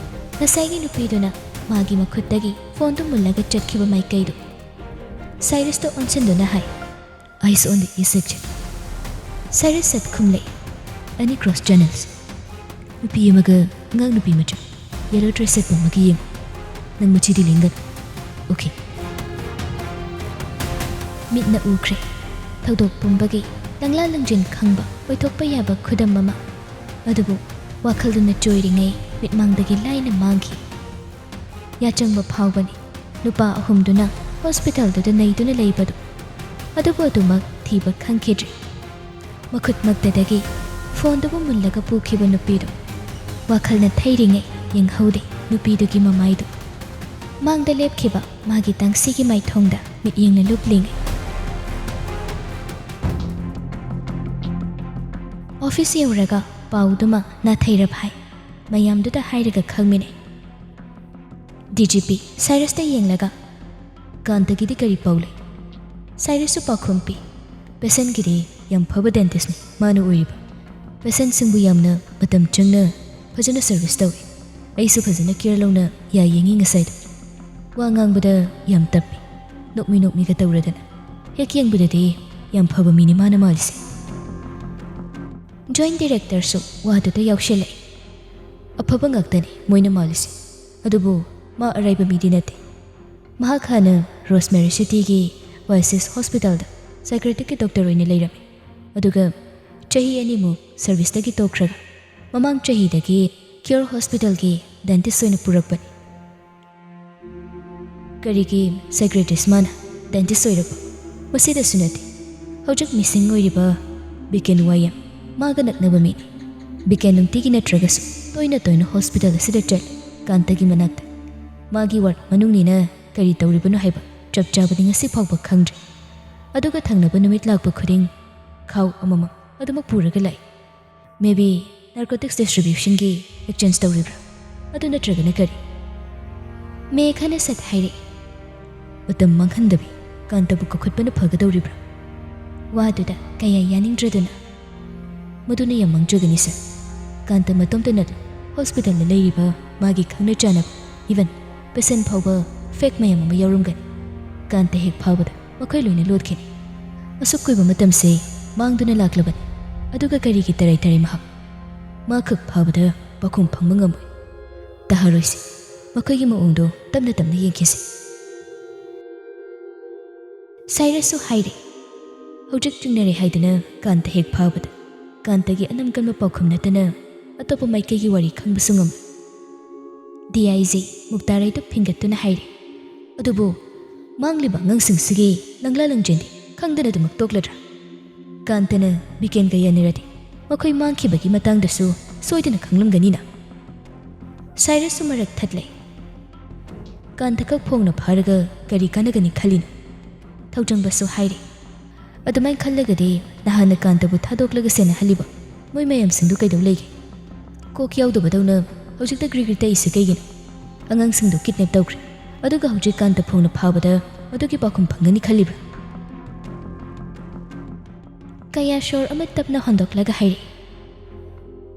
ꯉꯁꯥꯏꯒꯤ ꯅꯨꯄꯤꯗꯨꯅ ꯃꯥꯒꯤ ꯃꯈꯨꯠꯇꯒꯤ ꯐꯣꯟꯗꯨ ꯃꯨꯜꯂꯒ ꯆꯠꯈꯤꯕ ꯃꯥꯏꯀꯩꯗꯨ꯫ ꯁꯥꯏꯔꯁꯇ ꯑꯣꯟꯁꯤꯟꯗꯨꯅ ꯍꯥꯏ, "Eyes on the E section." ꯁꯥꯏꯔꯁ ꯁꯠ ꯈꯨꯝꯂꯛꯏ, "Any cross channels?" "ꯅꯨꯄꯤ ꯑꯃꯒ ꯑꯉꯥꯡ ꯅꯨꯄꯤ ꯃꯆꯥ ꯌꯦꯂꯣ ꯗ꯭ꯔꯦꯁ ꯁꯦꯠꯄ ꯑꯃꯒ ꯌꯦꯡꯉꯨ꯫ ꯅꯪ ꯃꯆꯤꯗꯤ ꯂꯦꯡꯒꯅꯨ꯫ ꯑꯣꯀꯦ꯫" ꯃꯤꯠꯅ ꯎꯈ꯭ꯔꯦ꯫ ꯊꯧꯗꯣꯛ ꯄꯨꯝꯕꯒꯤ ꯂꯪꯂꯥ ꯂꯪꯖꯤꯟ ꯈꯪꯕ ꯑꯣꯏꯊꯣꯛꯄ ꯌꯥꯕ ꯈꯨꯗꯝ ꯑꯃ꯫ ꯑꯗꯨꯕꯨ ꯋꯥꯈꯜꯗꯨꯅ ꯆꯣꯏꯔꯤꯉꯩ ꯃꯤꯠꯃꯥꯡꯗꯒꯤ ꯂꯥꯏꯅ ꯃꯥꯡꯈꯤ꯫ ꯌꯥꯆꯪꯕ ꯐꯥꯎꯕꯅꯤ ꯅꯨꯄꯥ ꯑꯍꯨꯝꯗꯨꯅ ꯍꯣꯁꯄꯤꯇꯥꯜꯗꯨꯗ ꯅꯩꯗꯨꯅ ꯂꯩꯕꯗꯨ꯫ ꯑꯗꯨꯕꯨ ꯑꯗꯨꯃꯛ ꯊꯤꯕ ꯈꯪꯈꯤꯗ꯭ꯔꯤ꯫ ꯃꯈꯨꯠꯃꯛꯇꯗꯒꯤ ꯐꯣꯟꯗꯨꯕꯨ ꯃꯨꯜꯂꯒ ꯄꯨꯈꯤꯕ ꯅꯨꯄꯤꯗꯨ꯫ ꯋꯥꯈꯜꯅ ꯊꯩꯔꯤꯉꯩ ꯌꯦꯡꯍꯧꯗꯦ ꯅꯨꯄꯤꯗꯨꯒꯤ ꯃꯃꯥꯏꯗꯨ꯫ ꯃꯥꯡꯗ ꯂꯦꯞꯈꯤꯕ ꯃꯥꯒꯤ ꯇꯥꯡꯁꯤꯒꯤ ꯃꯥꯏꯊꯣꯡꯗ ꯃꯤꯠꯌꯦꯡꯅ ꯂꯨꯞꯂꯤꯉꯩ꯫ ꯑꯣꯐꯤꯁ ꯌꯧꯔꯒ ꯄꯥꯎꯗꯨꯃ ꯅꯥꯊꯩꯔꯞ ꯍꯥꯏ꯫ ꯃꯌꯥꯝꯗꯨꯗ ꯍꯥꯏꯔꯒ ꯈꯪꯃꯤꯟꯅꯩ꯫ ꯗꯤ ꯖꯤ ꯄꯤ ꯁꯥꯏꯔꯁꯇ ꯌꯦꯡꯂꯒ, "ꯀꯥꯟꯇꯒꯤꯗꯤ ꯀꯔꯤ ꯄꯥꯎ ꯂꯩ?" ꯁꯥꯏꯔꯁꯁꯨ ꯄꯥꯎꯈꯨꯝ ꯄꯤ, "ꯄꯦꯁꯦꯟꯒꯤꯗꯤ ꯌꯥꯝ ꯐꯕ ꯗꯦꯟꯇꯤꯁꯅꯤ ꯃꯥꯅ ꯑꯣꯏꯔꯤꯕ꯫ ꯄꯦꯁꯦꯟꯁꯤꯡꯕꯨ ꯌꯥꯝꯅ ꯃꯇꯝ ꯆꯪꯅ ꯐꯖꯅ ꯁꯔꯚꯤꯁ ꯇꯧꯏ꯫ ꯑꯩꯁꯨ ꯐꯖꯅ ꯀꯤꯌꯔ ꯂꯧꯅ ꯌꯥ ꯌꯦꯡꯉꯤ ꯉꯁꯥꯏꯗꯣ꯫ ꯋꯥ ꯉꯥꯡꯕꯗ ꯌꯥꯝ ꯇꯞꯄꯤ, ꯅꯣꯛꯃꯤ ꯅꯣꯛꯃꯤꯒ ꯇꯧꯔꯗꯅ꯫ ꯍꯦꯛ ꯌꯦꯡꯕꯗꯗꯤ ꯌꯥꯝ ꯐꯕ ꯃꯤꯅꯤ ꯃꯥꯅ ꯃꯥꯜꯂꯤꯁꯦ꯫" ꯖꯣꯏꯟ ꯗꯤꯔꯦꯛꯇꯔꯁꯨ ꯋꯥꯗꯨꯗ ꯌꯥꯎꯁꯤꯜꯂꯛꯏ꯫ "ꯑꯐꯕ ꯉꯥꯛꯇꯅꯤ ꯃꯣꯏꯅ ꯃꯥꯜꯂꯤꯁꯦ꯫ ꯑꯗꯨꯕꯨ ꯃꯥ ꯑꯔꯥꯏꯕ ꯃꯤꯗꯤ ꯅꯠꯇꯦ꯫ ꯃꯍꯥꯛ ꯍꯥꯟꯅ ꯔꯣꯁꯃꯦꯔꯤ ꯁꯤꯇꯤꯒꯤ ꯋꯥꯏꯁꯤꯁ ꯍꯣꯁꯄꯤꯇꯥꯜꯗ ꯁꯥꯏꯀ꯭ꯔꯦꯇꯤꯛꯀꯤ ꯗꯣꯛꯇꯔ ꯑꯣꯏꯅ ꯂꯩꯔꯝꯃꯤ꯫ ꯑꯗꯨꯒ ꯆꯍꯤ ꯑꯅꯤꯃꯨꯛ ꯁꯔꯚꯤꯁꯇꯒꯤ ꯇꯣꯛꯈ꯭ꯔꯒ ꯃꯃꯥꯡ ꯆꯍꯤꯗꯒꯤ ꯀꯤꯌꯣꯔ ꯍꯣꯁꯄꯤꯇꯥꯜꯒꯤ ꯗꯦꯟꯇꯤꯁ ꯑꯣꯏꯅ ꯄꯨꯔꯛꯄꯅꯤ꯫ ꯀꯔꯤꯒꯤ ꯁꯥꯏꯀ꯭ꯔꯦꯇꯤꯁ ꯃꯥꯅ ꯗꯦꯟꯇꯤꯁ ꯑꯣꯏꯔꯕ? ꯃꯁꯤꯗꯁꯨ ꯅꯠꯇꯦ, ꯍꯧꯖꯤꯛ ꯃꯤꯁꯤꯡ ꯑꯣꯏꯔꯤꯕ ꯕꯤꯀꯦꯟ ꯋꯥꯌꯝ ꯃꯥꯒ ꯅꯛꯅꯕ ꯃꯤꯅꯤ꯫ ꯕꯤꯀꯦꯟ ꯅꯨꯡꯇꯤꯒꯤ ꯅꯠꯇ꯭ꯔꯒꯁꯨ ꯇꯣꯏꯅ ꯇꯣꯏꯅ ꯍꯣꯁꯄꯤꯇꯥꯜ ꯑꯁꯤꯗ ꯆꯠꯂꯤ, ꯀꯥꯟꯇꯒꯤ ꯃꯅꯥꯛꯇ꯫ ꯃꯥꯒꯤ ꯋꯥꯔꯗ ꯃꯅꯨꯡꯅꯤꯅ ꯀꯔꯤ ꯇꯧꯔꯤꯕꯅꯣ ꯍꯥꯏꯕ ꯆꯞ ꯆꯥꯕꯗꯤ ꯉꯁꯤ ꯐꯥꯎꯕ ꯈꯪꯗ꯭ꯔꯤ꯫ ꯑꯗꯨꯒ ꯊꯪꯅꯕ ꯅꯨꯃꯤꯠ ꯂꯥꯛꯄ ꯈꯨꯗꯤꯡ ꯈꯥꯎ ꯑꯃꯃꯝ ꯑꯗꯨꯃꯛ ꯄꯨꯔꯒ ꯂꯥꯛꯏ꯫ ꯃꯦꯕꯤ ꯅꯥꯔꯀꯣꯇꯤꯛꯁ ꯗꯤꯁꯇ꯭ꯔꯤꯕ꯭ꯌꯨꯁꯟꯒꯤ ꯑꯦꯛꯆꯦꯟꯖ ꯇꯧꯔꯤꯕ꯭ꯔꯥ? ꯑꯗꯨ ꯅꯠꯇ꯭ꯔꯒꯅ ꯀꯔꯤ? ꯃꯦꯘꯅ ꯁꯠ ꯍꯥꯏꯔꯛꯏ, ꯃꯇꯝ ꯃꯥꯡꯍꯟꯗꯕꯤ ꯀꯥꯟꯇꯕꯨ ꯀꯧꯈꯠꯄꯅ ꯐꯒꯗꯧꯔꯤꯕ꯭ꯔꯥ? ꯋꯥꯗꯨꯗ ꯀꯌꯥ ꯌꯥꯅꯤꯡꯗ꯭ꯔꯗꯨꯅ, ꯃꯗꯨꯅ ꯌꯥꯝ ꯃꯥꯡꯖꯒꯅꯤ ꯁꯥꯔ꯫ ꯀꯥꯟꯇ ꯃꯇꯣꯝꯇ ꯅꯠꯇꯦ, ꯍꯣꯁꯄꯤꯇꯥꯜꯗ ꯂꯩꯔꯤꯕ ꯃꯥꯒꯤ ꯈꯪꯅ ꯆꯥꯟꯅꯕ, ꯏꯚꯟ ꯄꯦꯁꯦꯟ ꯐꯥꯎꯕ ꯐꯦꯛ ꯃꯌꯥꯝ ꯑꯃ ꯌꯥꯎꯔꯝꯒꯅꯤ꯫ ꯀꯥꯟꯇ ꯍꯦꯛ ꯐꯥꯕꯗ ꯃꯈꯣꯏ ꯂꯣꯏꯅ ꯂꯣꯠꯈꯤꯅꯤ꯫ ꯑꯁꯨꯛ ꯀꯨꯏꯕ ꯃꯇꯝꯁꯦ ꯃꯥꯡꯗꯨꯅ ꯂꯥꯛꯂꯕꯅꯤ, ꯑꯗꯨꯒ ꯀꯔꯤꯒꯤ ꯇꯔꯥꯏ ꯇꯔꯥꯏ ꯃꯍꯥꯛ? ꯃꯥ ꯈꯛ ꯐꯥꯕꯗ ꯄꯥꯎꯈꯨꯝ ꯐꯪꯕ ꯉꯝꯃꯣꯏ꯫ ꯇꯥꯍꯔꯣꯏꯁꯤ, ꯃꯈꯣꯏꯒꯤ ꯃꯑꯣꯡꯗꯣ ꯇꯞꯅ ꯇꯞꯅ ꯌꯦꯡꯈꯤꯁꯤ꯫ ꯁꯥꯏꯔꯁꯁꯨ ꯍꯥꯏꯔꯦ꯫ ꯍꯧꯖꯤꯛ ꯆꯤꯡꯅꯔꯦ ꯍꯥꯏꯗꯨꯅ ꯀꯥꯟꯇ ꯍꯦꯛ ꯐꯥꯕꯗ ꯀꯥꯟꯇꯒꯤ ꯑꯅꯝ ꯀꯟꯕ ꯄꯥꯎꯈꯨꯝ ꯅꯠꯇꯅ ꯑꯇꯣꯞꯄ ꯃꯥꯏꯀꯩꯒꯤ ꯋꯥꯔꯤ ꯈꯪꯕꯁꯨ ꯉꯝꯂꯣꯏ꯫ ꯗꯤ ꯑꯥꯏ ꯖꯤ ꯃꯨꯛꯇꯥꯔꯩꯗꯨ ꯐꯤꯡꯒꯠꯇꯨꯅ ꯍꯥꯏꯔꯦ, "ꯑꯗꯨꯕꯨ ꯃꯥꯡꯂꯤꯕ ꯑꯉꯥꯡꯁꯤꯡꯁꯤꯒꯤ ꯂꯪꯂꯥ ꯂꯪꯖꯦꯟꯗꯤ ꯈꯪꯗꯅ ꯑꯗꯨꯃꯛ ꯇꯣꯛꯂꯗ꯭ꯔꯥ?" ꯀꯥꯟꯇꯅ ꯕꯤꯀꯦꯟꯒ ꯌꯥꯅꯔꯗꯤ ꯃꯈꯣꯏ ꯃꯥꯡꯈꯤꯕꯒꯤ ꯃꯇꯥꯡꯗꯁꯨ ꯁꯣꯏꯗꯅ ꯈꯪꯂꯝꯒꯅꯤꯅ꯫ ꯁꯥꯏꯔꯁꯁꯨ ꯃꯔꯛ ꯊꯠꯂꯦ꯫ ꯀꯥꯟꯇꯈꯛ ꯐꯣꯡꯅ ꯐꯥꯔꯒ ꯀꯔꯤ ꯀꯥꯟꯅꯒꯅꯤ ꯈꯜꯂꯤꯅꯣ? ꯊꯧꯖꯪꯕꯁꯨ ꯍꯥꯏꯔꯤ, "ꯑꯗꯨꯃꯥꯏꯅ ꯈꯜꯂꯒꯗꯤ ꯅꯍꯥꯟꯅ ꯀꯥꯟꯇꯕꯨ ꯊꯥꯗꯣꯛꯂꯒ ꯁꯦꯟꯅꯍꯜꯂꯤꯕ ꯃꯣꯏ ꯃꯌꯥꯝꯁꯤꯡꯗꯨ ꯀꯩꯗꯧ ꯂꯩꯒꯦ? ꯀꯣꯛ ꯌꯥꯎꯗꯕꯗꯧꯅ ꯍꯧꯖꯤꯛꯇ ꯒ꯭ꯔꯤ ꯒ꯭ꯔꯤ ꯇꯛꯏꯁꯤ ꯀꯩꯒꯤꯅꯣ? ꯑꯉꯥꯡꯁꯤꯡꯗꯨ ꯀꯤꯗꯅꯦꯞ ꯇꯧꯈ꯭ꯔꯦ, ꯑꯗꯨꯒ ꯍꯧꯖꯤꯛ ꯀꯥꯟꯇ ꯐꯣꯡꯅ ꯐꯥꯕꯗ ꯃꯗꯨꯒꯤ ꯄꯥꯎꯈꯨꯝ ꯐꯪꯒꯅꯤ ꯈꯜꯂꯤꯕ꯭ꯔꯥ?" ꯀꯌꯥ ꯁꯣꯔ ꯑꯃ ꯇꯞꯅ ꯍꯣꯟꯗꯣꯛꯂꯒ ꯍꯥꯏꯔꯛꯏ,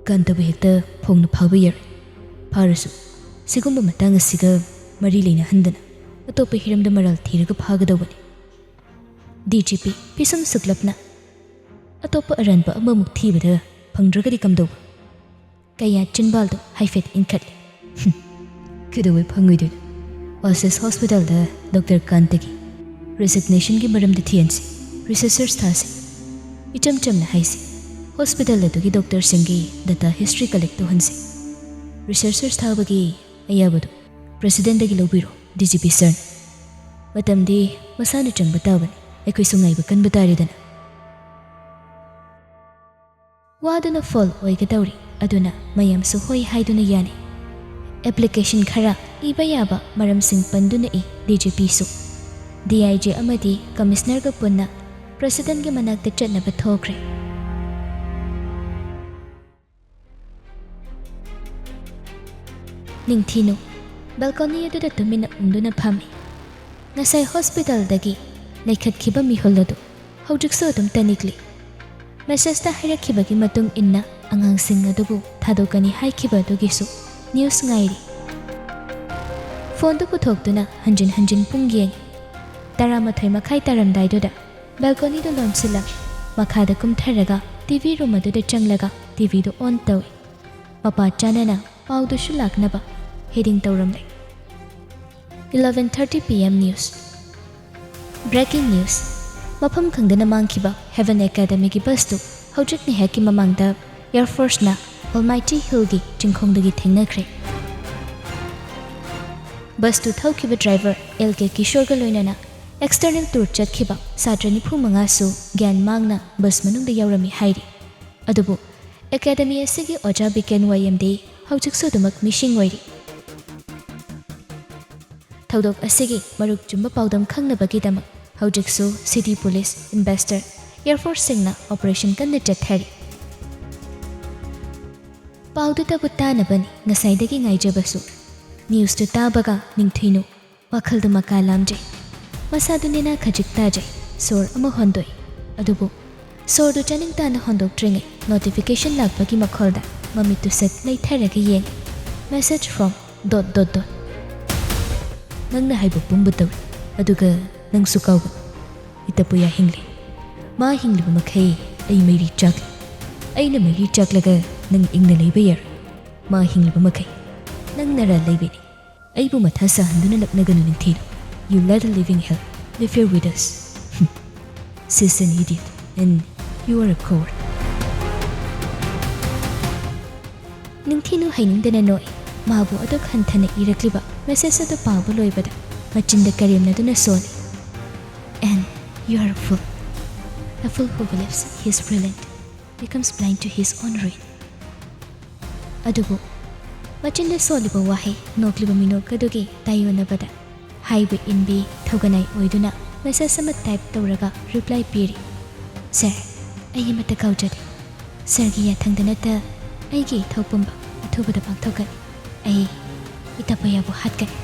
"ꯀꯥꯟꯇꯕꯨ ꯍꯦꯛꯇ ꯐꯣꯡꯅ ꯐꯥꯕ ꯌꯥꯔꯣꯏ꯫ ꯐꯥꯔꯁꯨ ꯁꯤꯒꯨꯝꯕ ꯃꯇꯥꯡ ꯑꯁꯤꯒ ꯃꯔꯤ ꯂꯩꯅꯍꯟꯗꯅ ꯑꯇꯣꯞꯄ ꯍꯤꯔꯝꯗ ꯃꯔꯥꯜ ꯊꯤꯔꯒ ꯐꯥꯒꯗꯧꯕꯅꯤ꯫ ꯗꯤ ꯖꯤ ꯄꯤ ꯐꯤꯁꯨꯝ ꯁꯨꯛꯂꯞꯅ ꯑꯇꯣꯞꯄ ꯑꯔꯥꯟꯕ ꯑꯃꯃꯨꯛ ꯊꯤꯕꯗ ꯐꯪꯗ꯭ꯔꯒꯗꯤ ꯀꯝꯗꯧꯕ?" ꯀꯌꯥ ꯆꯤꯟꯕꯥꯜꯗꯨ ꯍꯥꯏꯐꯦꯠ ꯏꯟꯈꯠꯂꯤ꯫ "ꯍꯨꯝ, ꯀꯩꯗꯧꯕꯩ ꯐꯪꯉꯣꯏꯗꯣꯏꯅꯣ? ꯋꯥꯁꯦꯁ ꯍꯣꯁꯄꯤꯇꯥꯜꯗ ꯗꯣꯛꯇꯔ ꯀꯥꯟꯇꯒꯤ ꯔꯤꯖꯤꯒꯅꯦꯁꯟꯒꯤ ꯃꯔꯝꯗ ꯊꯤꯍꯟꯁꯤ꯫ ꯔꯤꯁꯔꯆꯔꯁ ꯊꯥꯁꯤ꯫ ꯏꯆꯝ ꯆꯝꯅ ꯍꯥꯏꯁꯤ, ꯍꯣꯁꯄꯤꯇꯥꯜ ꯑꯗꯨꯒꯤ ꯗꯣꯛꯇꯔꯁꯤꯡꯒꯤ ꯗꯇꯥ ꯍꯤꯁꯇ꯭ꯔꯤ ꯀꯂꯦꯛ ꯇꯧꯍꯟꯁꯤ꯫ ꯔꯤꯁꯔꯆꯔꯁ ꯊꯥꯕꯒꯤ ꯑꯌꯥꯕꯗꯨ ꯄ꯭ꯔꯦꯁꯤꯗꯦꯟꯗꯒꯤ ꯂꯧꯕꯤꯔꯣ, ꯗꯤ ꯖꯤ ꯄꯤ ꯁꯔꯅ꯫ ꯃꯇꯝꯗꯤ ꯃꯁꯥꯅ ꯆꯪꯕ ꯇꯥꯕꯅꯤ, ꯑꯩꯈꯣꯏꯁꯨ ꯉꯥꯏꯕ ꯀꯟꯕ ꯇꯥꯔꯦꯗꯅ꯫ ꯋꯥꯗꯨꯅ ꯐꯣꯜ ꯑꯣꯏꯒꯗꯧꯔꯤ, ꯑꯗꯨꯅ ꯃꯌꯥꯝꯁꯨ ꯍꯣꯏ ꯍꯥꯏꯗꯨꯅ ꯌꯥꯅꯤ꯫ ꯑꯦꯄ꯭ꯂꯤꯀꯦꯁꯟ ꯈꯔ ꯏꯕ ꯌꯥꯕ ꯃꯔꯝꯁꯤꯡ ꯄꯟꯗꯨꯅ ꯏ, ꯗꯤ ꯖꯤ ꯄꯤꯁꯨ꯫ ꯗꯤ ꯑꯥꯏ ꯖꯤ ꯑꯃꯗꯤ ꯀꯃꯤꯁꯅꯔꯒ ꯄꯨꯟꯅ ꯄ꯭ꯔꯦꯁꯤꯗꯦꯟꯒꯤ ꯃꯅꯥꯛꯇ ꯆꯠꯅꯕ ꯊꯣꯛꯈ꯭ꯔꯦ꯫ ꯅꯤꯡꯊꯤꯅꯨ ꯕꯦꯜꯀꯣꯅꯤ ꯑꯗꯨꯗ ꯇꯨꯃꯤꯟꯅ ꯎꯪꯗꯨꯅ ꯐꯝꯃꯤ꯫ ꯉꯁꯥꯏ ꯍꯣꯁꯄꯤꯇꯥꯜꯗꯒꯤ ꯂꯩꯈꯠꯈꯤꯕ ꯃꯤꯍꯨꯜ ꯑꯗꯨ ꯍꯧꯖꯤꯛꯁꯨ ꯑꯗꯨꯝ ꯇꯅꯤꯛꯂꯤ꯫ ꯃꯦꯁꯦꯖꯇ ꯍꯥꯏꯔꯛꯈꯤꯕꯒꯤ ꯃꯇꯨꯡ ꯏꯟꯅ ꯑꯉꯥꯡꯁꯤꯡ ꯑꯗꯨꯕꯨ ꯊꯥꯗꯣꯛꯀꯅꯤ ꯍꯥꯏꯈꯤꯕ ꯑꯗꯨꯒꯤꯁꯨ ꯅ꯭ꯌꯨꯁ ꯉꯥꯏꯔꯤ꯫ ꯐꯣꯟꯗꯨ ꯄꯨꯊꯣꯛꯇꯨꯅ ꯍꯟꯖꯤꯟ ꯍꯟꯖꯤꯟ ꯄꯨꯡ ꯌꯦꯡꯉꯤ꯫ ꯇꯔꯥꯃꯥꯊꯣꯏ ꯃꯈꯥꯏ ꯇꯥꯔꯝꯗꯥꯏꯗꯨꯗ ꯕꯦꯜꯀꯣꯅꯤꯗꯨ ꯂꯣꯟꯁꯤꯜꯂꯝꯃꯤ꯫ ꯃꯈꯥꯗ ꯀꯨꯝꯊꯔꯒ ꯇꯤ ꯚꯤ ꯔꯨꯝ ꯑꯗꯨꯗ ꯆꯪꯂꯒ ꯇꯤ ꯚꯤꯗꯨ ꯑꯣꯟ ꯇꯧꯏ꯫ ꯃꯄꯥ ꯆꯥꯅꯅ ꯄꯥꯎꯗꯨꯁꯨ ꯂꯥꯛꯅꯕ heading ꯇꯧꯔꯝꯂꯦ꯫ Eleven thirty P M news. Breaking news. ꯃꯐꯝ ꯈꯪꯗꯅ ꯃꯥꯡꯈꯤꯕ ꯍꯦꯚꯦꯟ ꯑꯦꯀꯥꯗꯃꯤꯒꯤ ꯕꯁꯇꯨ ꯍꯧꯖꯤꯛ ꯉꯥꯏꯍꯥꯛꯀꯤ ꯃꯃꯥꯡꯗ ꯑꯦꯌꯔ ꯐꯣꯔꯁꯅ ꯑꯣꯜꯃꯥꯏꯇꯤ ꯍꯤꯜꯒꯤ ꯆꯤꯡꯈꯣꯡꯗꯒꯤ ꯊꯦꯡꯅꯈ꯭ꯔꯦ꯫ ꯕꯁꯇꯨ ꯊꯧꯈꯤꯕ ꯗ꯭ꯔꯥꯏꯚꯔ ꯑꯦꯜ ꯀꯦ ꯀꯤꯁꯣꯔꯒ ꯂꯣꯏꯅꯅ ꯑꯦꯛꯁꯇꯔꯅꯦꯜ ꯇꯨꯔ ꯆꯠꯈꯤꯕ ꯁꯥꯇ꯭ꯔ ꯅꯤꯐꯨ ꯃꯉꯥꯁꯨ ꯒ꯭ꯌꯥꯟ ꯃꯥꯡꯅ ꯕꯁ ꯃꯅꯨꯡꯗ ꯌꯥꯎꯔꯝꯃꯤ ꯍꯥꯏꯔꯤ꯫ ꯑꯗꯨꯕꯨ ꯑꯦꯀꯥꯗꯃꯤ ꯑꯁꯤꯒꯤ ꯑꯣꯖꯥ ꯕꯤꯀꯦꯟ ꯋꯥꯌꯦꯝꯗꯤ ꯍꯧꯖꯤꯛꯁꯨ ꯑꯗꯨꯃꯛ ꯃꯤꯁꯤꯡ ꯑꯣꯏꯔꯤ꯫ ꯊꯧꯗꯣꯛ ꯑꯁꯤꯒꯤ ꯃꯔꯨꯞ ꯆꯨꯝꯕ ꯄꯥꯎꯗꯝ ꯈꯪꯅꯕꯒꯤꯗꯃꯛ ꯍꯧꯖꯤꯛꯁꯨ ꯁꯤꯇꯤ ꯄꯨꯂꯤꯁ, ꯏꯟꯚꯦꯁꯇꯔ, ꯑꯦꯌꯔ ꯐꯣꯔꯁꯁꯤꯡꯅ ꯑꯣꯄꯔꯦꯁꯟ ꯀꯟꯅ ꯆꯠꯊꯔꯤ꯫ ꯄꯥꯎꯗꯨꯇꯕꯨ ꯇꯥꯅꯕꯅꯤ ꯉꯁꯥꯏꯗꯒꯤ ꯉꯥꯏꯖꯕꯁꯨ꯫ ꯅ꯭ꯌꯨꯁꯇꯨ ꯇꯥꯕꯒ ꯅꯤꯡꯊꯨꯏꯅꯨ ꯋꯥꯈꯜꯗꯨ ꯃꯀꯥ ꯂꯥꯝꯖꯩ꯫ ꯃꯁꯥꯗꯨ ꯅꯦꯅꯥ ꯈꯖꯤꯛ ꯇꯥꯖꯩ꯫ ꯁꯣꯔ ꯑꯃ ꯍꯣꯟꯗꯣꯛꯏ꯫ ꯑꯗꯨꯕꯨ ꯁꯣꯔꯗꯨ ꯆꯥꯅꯤꯡ ꯇꯥꯅ ꯍꯣꯟꯗꯣꯛꯇ꯭ꯔꯤꯉꯩ ꯅꯣꯇꯤꯐꯤꯀꯦꯁꯟ ꯂꯥꯛꯄꯒꯤ ꯃꯈꯣꯜꯗ ꯃꯃꯤꯠꯇꯨ ꯁꯠ ꯂꯩꯊꯔꯒ ꯌꯦꯡꯏ꯫ Message from dot dot dot. ꯅꯪꯅ ꯍꯥꯏꯕ ꯄꯨꯝꯕ ꯇꯧꯏ, ꯑꯗꯨꯒ ꯅꯪꯁꯨ ꯀꯥꯎꯒꯅꯨ꯫ ꯏꯇꯄꯨꯌꯥ ꯍꯤꯡꯂꯤ꯫ ꯃꯥ ꯍꯤꯡꯂꯤꯕ ꯃꯈꯩ ꯑꯩ ꯃꯩꯔꯤ ꯆꯥꯛꯂꯤ꯫ ꯑꯩꯅ ꯃꯩꯔꯤ ꯆꯥꯛꯂꯒ ꯅꯪ ꯏꯪꯅ ꯂꯩꯕ ꯌꯥꯔꯣꯏ꯫ ꯃꯥ ꯍꯤꯡꯂꯤꯕ ꯃꯈꯩ ꯅꯪ ꯅꯔꯥ ꯂꯩꯕꯅꯤ꯫ ꯑꯩꯕꯨ ꯃꯊꯥ ꯁꯥꯍꯟꯗꯨꯅ ꯂꯛꯅꯒꯅꯨ, ꯅꯤꯡꯊꯤꯅꯨ. You let a living hell live here with us. She's an idiot and you are a coward. ꯅꯤꯡꯊꯤꯅꯨ ꯍꯩꯅꯤꯡꯗꯅ ꯅꯣꯛꯏ꯫ ꯃꯥꯕꯨ ꯑꯗꯨꯛ ꯍꯟꯊꯅ ꯏꯔꯛꯂꯤꯕ ꯃꯦꯁꯦꯖ ꯑꯗꯨ ꯄꯥꯕ ꯂꯣꯏꯕꯗ ꯃꯆꯤꯟꯗ ꯀꯔꯦꯝꯅꯗꯨꯅ ꯁꯣꯜꯂꯤ꯫ And you are a fool. A fool who believes he is brilliant becomes blind to his own ruin. ꯑꯗꯨꯕꯨ ꯃꯆꯤꯟꯗ ꯁꯣꯜꯂꯤꯕ ꯋꯥꯍꯩ, ꯅꯣꯛꯂꯤꯕ ꯃꯤꯅꯣꯛ ꯑꯗꯨꯒꯤ ꯇꯥꯏꯑꯣꯟꯅꯕꯗ ꯍꯥꯏꯕ ꯏꯟꯕꯤ ꯊꯧꯒꯅꯥꯏ ꯑꯣꯏꯗꯨꯅ ꯃꯦꯁꯦꯖ ꯑꯃ ꯇꯥꯏꯞ ꯇꯧꯔꯒ ꯔꯤꯄ꯭ꯂꯥꯏ ꯄꯤꯔꯤ꯫ ꯁꯥꯔ, ꯑꯩ ꯑꯃꯠꯇ ꯀꯥꯎꯖꯗꯦ꯫ ꯁꯥꯔꯒꯤ ꯌꯥꯊꯪꯗ ꯅꯠꯇ ꯑꯩꯒꯤ ꯏꯊꯧ ꯄꯨꯝꯕ ꯑꯊꯨꯕꯗ ꯄꯥꯡꯊꯣꯛꯀꯅꯤ꯫ ꯑꯩ ꯏꯇꯥꯄꯣꯌꯥꯕꯨ ꯍꯥꯠꯀꯅꯤ꯫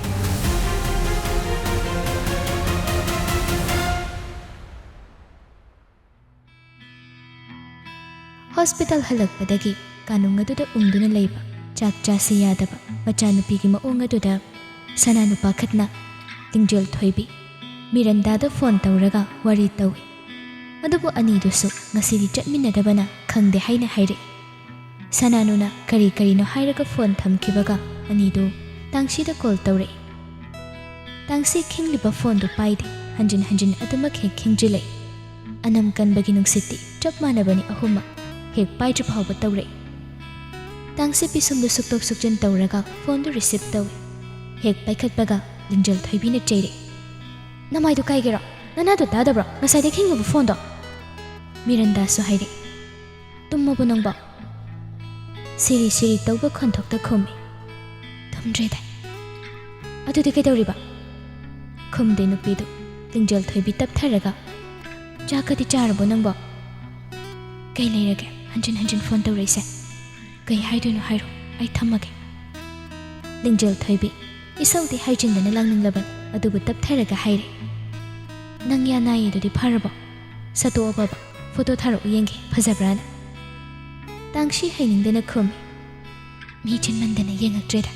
ꯍꯣꯁꯄꯤꯇꯥꯜ ꯍꯜꯂꯛꯄꯗꯒꯤ ꯀꯥꯅꯨꯡ ꯑꯗꯨꯗ ꯎꯪꯗꯨꯅ ꯂꯩꯕ, ꯆꯥꯛ ꯆꯥꯁꯤ ꯌꯥꯗꯕ ꯃꯆꯥꯅꯨꯄꯤꯒꯤ ꯃꯑꯣꯡ ꯑꯗꯨꯗ ꯁꯅꯥ ꯅꯨꯄꯥ ꯈꯠꯅ ꯂꯤꯡꯖꯦꯜ ꯊꯣꯏꯕꯤ ꯃꯤꯔꯟꯗꯥꯗ ꯐꯣꯟ ꯇꯧꯔꯒ ꯋꯥꯔꯤ ꯇꯧꯏ꯫ ꯑꯗꯨꯕꯨ ꯑꯅꯤꯗꯨꯁꯨ ꯉꯁꯤꯗꯤ ꯆꯠꯃꯤꯟꯅꯗꯕꯅ ꯈꯪꯗꯦ ꯍꯥꯏꯅ ꯍꯥꯏꯔꯛꯏ꯫ ꯁꯅꯥꯅꯨꯅ ꯀꯔꯤ ꯀꯔꯤꯅꯣ ꯍꯥꯏꯔꯒ ꯐꯣꯟ ꯊꯝꯈꯤꯕꯒ ꯑꯅꯤꯗꯨ ꯇꯥꯡꯁꯤꯗ ꯀꯣꯜ ꯇꯧꯔꯛꯏ꯫ ꯇꯥꯡꯁꯤ ꯈꯤꯡꯂꯤꯕ ꯐꯣꯟꯗꯨ ꯄꯥꯏꯗꯦ, ꯍꯟꯖꯤꯟ ꯍꯟꯖꯤꯟ ꯑꯗꯨꯃꯛ ꯍꯦꯛ ꯈꯤꯡꯖꯤꯜꯂꯛꯏ꯫ ꯑꯅꯝ ꯀꯟꯕꯒꯤ ꯅꯨꯡꯁꯤꯠꯇꯤ ꯆꯞ ꯃꯥꯟꯅꯕꯅꯤ ꯑꯍꯨꯝꯃꯛ, ꯍꯦꯛ ꯄꯥꯏꯗ꯭ꯔꯤ ꯐꯥꯎꯕ ꯇꯧꯔꯛꯏ꯫ ꯇꯥꯡꯁꯤ ꯄꯤꯁꯨꯝꯗꯨ ꯁꯨꯛꯇꯣꯛ ꯁꯨꯛꯆꯤꯟ ꯇꯧꯔꯒ ꯐꯣꯟꯗꯨ ꯔꯤꯁꯤꯞ ꯇꯧꯏ꯫ ꯍꯦꯛ ꯄꯥꯏꯈꯠꯄꯒ ꯂꯤꯡꯖꯦꯜ ꯊꯣꯏꯕꯤꯅ ꯆꯩꯔꯛꯏ꯫ "ꯅꯃꯥꯏꯗꯨ ꯀꯥꯏꯒꯦꯔꯣ? ꯅꯅꯥꯗꯨ ꯇꯥꯗꯕ꯭ꯔꯣ ꯉꯁꯥꯏꯗꯩ ꯈꯤꯡꯉꯤꯕ ꯐꯣꯟꯗꯣ?" ꯃꯤꯔꯟꯗꯥꯁꯨ ꯍꯥꯏꯔꯛꯏ꯫ "ꯇꯨꯝꯃꯕꯣ ꯅꯪꯕꯣ?" ꯁꯤꯔꯤ ꯁꯤꯔꯤ ꯇꯧꯕ ꯈꯣꯟꯊꯣꯛꯇ ꯈꯨꯝꯃꯤ꯫ "ꯇꯨꯝꯗ꯭ꯔꯦꯗ꯫" "ꯑꯗꯨꯗꯤ ꯀꯩꯗꯧꯔꯤꯕ?" ꯈꯨꯝꯗꯦ ꯅꯨꯄꯤꯗꯨ꯫ ꯂꯤꯡꯖꯦꯜ ꯊꯣꯏꯕꯤ ꯇꯞꯊꯔꯒ, "ꯆꯥꯛꯀꯗꯤ ꯆꯥꯔꯕꯣ ꯅꯪꯕꯣ?" "ꯀꯩ ꯂꯩꯔꯒꯦ ꯍꯟꯖꯤꯟ ꯍꯟꯖꯤꯟ ꯐꯣꯟ ꯇꯧꯔꯛꯏꯁꯦ? ꯀꯩ ꯍꯥꯏꯗꯣꯏꯅꯣ ꯍꯥꯏꯔꯣ, ꯑꯩ ꯊꯝꯃꯒꯦ꯫" ꯂꯤꯡꯖꯦꯜ ꯊꯣꯏꯕꯤ ꯏꯁꯧꯗꯤ ꯍꯥꯏꯖꯤꯟꯗꯅ ꯂꯥꯡꯅꯤꯡꯂꯕꯅꯤ, ꯑꯗꯨꯕꯨ ꯇꯞꯊꯔꯒ ꯍꯥꯏꯔꯦ, "ꯅꯪ ꯌꯥ ꯅꯥꯏꯌꯦꯗꯨꯗꯤ ꯐꯔꯕꯣ? ꯁꯠꯇꯣꯛꯑꯕꯕ? ꯐꯣꯇꯣ ꯊꯥꯔꯛꯎ ꯌꯦꯡꯒꯦ, ꯐꯖꯕ꯭ꯔꯥꯅ?" ꯇꯥꯡꯁꯤ ꯍꯩꯅꯤꯡꯗꯅ ꯈꯨꯝꯃꯤ꯫ "ꯃꯤ ꯆꯤꯟꯃꯟꯗꯅ ꯌꯦꯡꯉꯛꯇ꯭ꯔꯦꯗ꯫"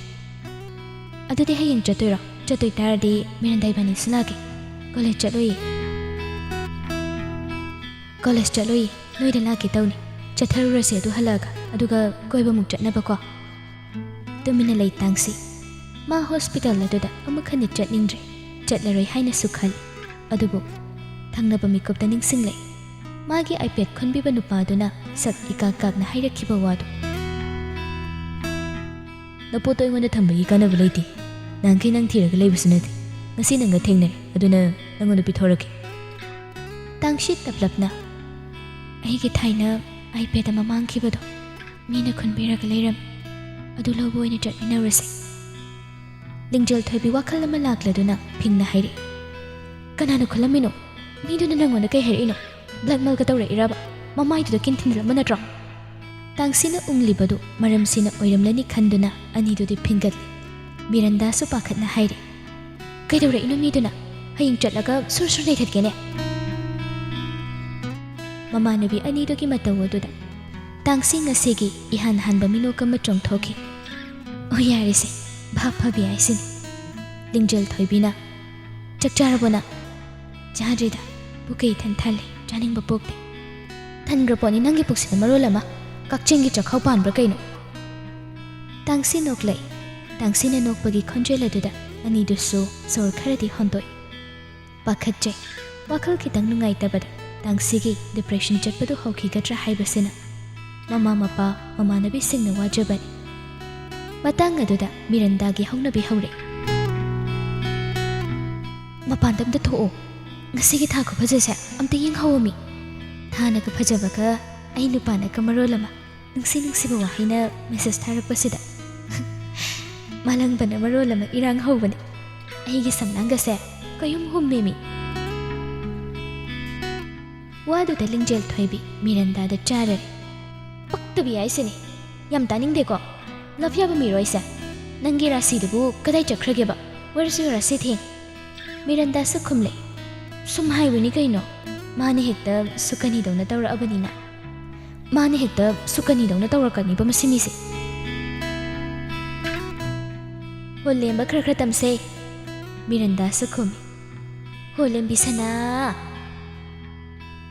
"ꯑꯗꯨꯗꯤ ꯍꯌꯦꯡ ꯆꯠꯇꯣꯏꯔꯣ? ꯆꯠꯇꯣꯏ ꯇꯥꯔꯗꯤ ꯃꯤꯔꯟꯗꯥ ꯏꯕꯥꯅꯤꯁꯨ ꯂꯥꯛꯀꯦ꯫ ꯀꯣꯂꯦꯖ ꯆꯠꯂꯣꯏꯌꯦ꯫" "ꯀꯣꯂꯦꯖ ꯆꯠꯂꯣꯏꯌꯦ, ꯅꯣꯏꯗ ꯂꯥꯛꯀꯦ ꯇꯧꯅꯤ꯫ ꯆꯠꯊꯔꯨꯔꯁꯦ ꯑꯗꯨ ꯍꯜꯂꯛꯑꯒ, ꯑꯗꯨꯒ ꯀꯣꯏꯕꯃꯨꯛ ꯆꯠꯅꯕꯀꯣ꯫" ꯇꯨꯃꯤꯟꯅ ꯂꯩ ꯇꯥꯡꯁꯤ꯫ ꯃꯥ ꯍꯣꯁꯄꯤꯇꯥꯜ ꯑꯗꯨꯗ ꯑꯃꯨꯛ ꯍꯟꯅ ꯆꯠꯅꯤꯡꯗ꯭ꯔꯦ, ꯆꯠꯂꯔꯣꯏ ꯍꯥꯏꯅꯁꯨ ꯈꯜꯂꯤ꯫ ꯑꯗꯨꯕꯨ ꯊꯪꯅꯕ ꯃꯤꯀꯨꯞꯇ ꯅꯤꯡꯁꯤꯡꯂꯛꯏ꯫ ꯃꯥꯒꯤ ꯑꯥꯏꯄꯦꯗ ꯈꯨꯟꯕꯤꯕ ꯅꯨꯄꯥꯗꯨꯅ ꯁꯛ ꯏꯀꯥꯛ ꯀꯥꯛꯅ ꯍꯥꯏꯔꯛꯈꯤꯕ ꯋꯥꯗꯨ꯫ "ꯅꯄꯣꯠꯇꯣ ꯑꯩꯉꯣꯟꯗ ꯊꯝꯕꯒꯤ ꯀꯥꯟꯅꯕ ꯂꯩꯇꯦ꯫ ꯅꯍꯥꯟꯈꯩ ꯅꯪ ꯊꯤꯔꯒ ꯂꯩꯕꯁꯨ ꯅꯠꯇꯦ꯫ ꯉꯁꯤ ꯅꯪꯒ ꯊꯦꯡꯅꯔꯦ, ꯑꯗꯨꯅ ꯅꯪꯉꯣꯟꯗ ꯄꯤꯊꯣꯔꯛꯀꯦ꯫" ꯇꯥꯡꯁꯤ ꯇꯞꯂꯞꯅ, "ꯑꯩꯒꯤ ꯊꯥꯏꯅ ꯑꯥꯏꯄꯦꯗ ꯑꯃ ꯃꯥꯡꯈꯤꯕꯗꯣ ꯃꯤꯅ ꯈꯨꯟꯕꯤꯔꯒ ꯂꯩꯔꯝꯃꯤ꯫ ꯑꯗꯨ ꯂꯧꯕ ꯑꯣꯏꯅ ꯆꯠꯃꯤꯟꯅꯔꯨꯁꯦ꯫" ꯂꯤꯡꯖꯦꯜ ꯊꯣꯏꯕꯤ ꯋꯥꯈꯜ ꯑꯃ ꯂꯥꯛꯂꯗꯨꯅ ꯐꯤꯡꯅ ꯍꯥꯏꯔꯛꯏ, "ꯀꯅꯥꯅ ꯈꯨꯜꯂꯝꯃꯤꯅꯣ? ꯃꯤꯗꯨꯅ ꯅꯪꯉꯣꯟꯗ ꯀꯩ ꯍꯥꯏꯔꯛꯏꯅꯣ? ꯕ꯭ꯂꯦꯛꯃꯦꯜꯒ ꯇꯧꯔꯛꯏꯔꯕ? ꯃꯃꯥꯏꯗꯨꯗ ꯀꯤꯟ ꯊꯤꯟꯖꯤꯜꯂꯝꯕ ꯅꯠꯇ꯭ꯔꯣ?" ꯇꯥꯡꯁꯤꯅ ꯎꯪꯂꯤꯕꯗꯨ ꯃꯔꯝꯁꯤꯅ ꯑꯣꯏꯔꯝꯂꯅꯤ ꯈꯟꯗꯨꯅ ꯑꯅꯤꯗꯨꯗꯤ ꯐꯤꯡꯒꯠꯂꯤ꯫ ꯃꯤꯔꯟꯗꯥꯁꯨ ꯄꯥꯈꯠꯅ ꯍꯥꯏꯔꯤ, "ꯀꯩꯗꯧꯔꯛꯏꯅꯣ ꯃꯤꯗꯨꯅ? ꯍꯌꯦꯡ ꯆꯠꯂꯒ ꯁꯨꯔ ꯁꯨꯔ ꯅꯩꯊꯠꯀꯦꯅꯦ꯫" ꯃꯃꯥꯟꯅꯕꯤ ꯑꯅꯤꯗꯨꯒꯤ ꯃꯇꯧ ꯑꯗꯨꯗ ꯇꯥꯡꯁꯤ ꯉꯁꯤꯒꯤ ꯏꯍꯥꯟ ꯍꯥꯟꯕ ꯃꯤꯅꯣꯛ ꯑꯃ ꯆꯣꯡꯊꯣꯛꯈꯤ꯫ "ꯑꯣ, ꯌꯥꯔꯦꯁꯦ, ꯚꯥꯞ ꯐꯕꯤ ꯍꯥꯏꯁꯤꯅꯤ꯫" ꯂꯤꯡꯖꯦꯜ ꯊꯣꯏꯕꯤꯅ, "ꯆꯥꯛ ꯆꯥꯔꯕꯣ ꯅꯪ?" "ꯆꯥꯗ꯭ꯔꯤꯗ, ꯄꯨꯛ ꯀꯩ ꯏꯊꯟ ꯊꯜꯂꯦ, ꯆꯥꯅꯤꯡꯕ ꯄꯣꯛꯇꯦ꯫" "ꯊꯟꯈ꯭ꯔ ꯄꯣꯠꯅꯤ ꯅꯪꯒꯤ ꯄꯨꯛꯁꯤꯅ ꯃꯔꯣꯜ ꯑꯃ, ꯀꯛꯆꯦꯡꯒꯤ ꯆꯥꯛꯈꯥꯎ ꯄꯥꯟꯕ꯭ꯔꯥ ꯀꯩꯅꯣ?" ꯇꯥꯡꯁꯤ ꯅꯣꯛꯂꯛꯏ꯫ ꯇꯥꯡꯁꯤꯅ ꯅꯣꯛꯄꯒꯤ ꯈꯣꯟꯖꯦꯜ ꯑꯗꯨꯗ ꯑꯅꯤꯗꯨꯁꯨ ꯁꯣꯔ ꯈꯔꯗꯤ ꯍꯣꯟꯗꯣꯛꯏ꯫ ꯄꯥꯈꯠꯆꯩ꯫ ꯋꯥꯈꯜ ꯈꯤꯇꯪ ꯅꯨꯡꯉꯥꯏꯇꯕꯗ ꯇꯥꯡꯁꯤꯒꯤ ꯗꯤꯄ꯭ꯔꯦꯁꯟ ꯆꯠꯄꯗꯨ ꯍꯧꯈꯤꯒꯗ꯭ꯔꯥ ꯍꯥꯏꯕꯁꯤꯅ ꯃꯃꯥ ꯃꯄꯥ ꯃꯃꯥꯟꯅꯕꯤꯁꯤꯡꯅ ꯋꯥꯖꯕꯅꯤ꯫ ꯃꯇꯥꯡ ꯑꯗꯨꯗ ꯃꯤꯔꯟꯗꯥꯒꯤ ꯍꯧꯅꯕꯤ ꯍꯧꯔꯛꯏ꯫ "ꯃꯄꯥꯟꯗ ꯑꯝꯇ ꯊꯣꯛꯑꯣ꯫ ꯉꯁꯤꯒꯤ ꯊꯥ ꯈꯨꯐꯖꯁꯦ ꯑꯝꯇ ꯌꯦꯡꯍꯧꯑꯣꯃꯤ꯫ ꯊꯥꯅꯒ ꯐꯖꯕꯒ ꯑꯩ ꯅꯨꯄꯥꯅꯒ ꯃꯔꯣꯜ ꯑꯃ ꯅꯨꯡꯁꯤ ꯅꯨꯡꯁꯤꯕ ꯋꯥꯍꯩꯅ ꯃꯦꯁꯦꯖ ꯊꯥꯔꯛꯄꯁꯤꯗ꯫ ꯃꯥꯂꯪꯕꯅ ꯃꯔꯣꯜ ꯑꯃ ꯏꯔꯥꯡ ꯍꯧꯕꯅꯦ꯫ ꯑꯩꯒꯤ ꯁꯝꯂꯥꯡꯒꯁꯦ ꯀꯌꯨꯝ ꯍꯨꯝꯃꯦꯃꯤ꯫" ꯋꯥꯗꯨꯗ ꯂꯤꯡꯖꯦꯜ ꯊꯣꯏꯕꯤ ꯃꯤꯔꯟꯗꯥꯗ ꯆꯥꯔꯔꯦ꯫ "ꯄꯛꯇꯕꯤ ꯍꯥꯏꯁꯤꯅꯤ꯫ ꯌꯥꯝ ꯇꯥꯅꯤꯡꯗꯦꯀꯣ꯫ ꯂꯞ ꯌꯥꯕ ꯃꯤꯔꯣ ꯑꯩꯁꯦ? ꯅꯪꯒꯤ ꯔꯥꯁꯤꯗꯨꯕꯨ ꯀꯗꯥꯏ ꯆꯠꯈ꯭ꯔꯒꯦꯕ? Where's your ꯔꯥꯁꯤ ꯊꯦꯡ?" ꯃꯤꯔꯟꯗꯥꯁꯨ ꯈꯨꯝꯂꯦ, "ꯁꯨꯝ ꯍꯥꯏꯕꯅꯤ ꯀꯩꯅꯣ꯫ ꯃꯥꯅ ꯍꯦꯛꯇ ꯁꯨꯀꯅꯤꯗꯧꯅ ꯇꯧꯔꯛꯑꯕꯅꯤꯅ꯫ ꯃꯥꯅ ꯍꯦꯛꯇ ꯁꯨꯀꯅꯤꯗꯧꯅ ꯇꯧꯔꯛꯀꯅꯤꯕ ꯃꯁꯤ ꯃꯤꯁꯦ꯫" "ꯍꯣ, ꯂꯦꯝꯕ ꯈꯔ ꯈꯔ ꯇꯝꯁꯦ꯫" ꯃꯤꯔꯟꯗꯥꯁꯨ ꯈꯨꯝꯃꯤ, "ꯍꯣ, ꯂꯦꯝꯕꯤ ꯁꯅꯥ꯫"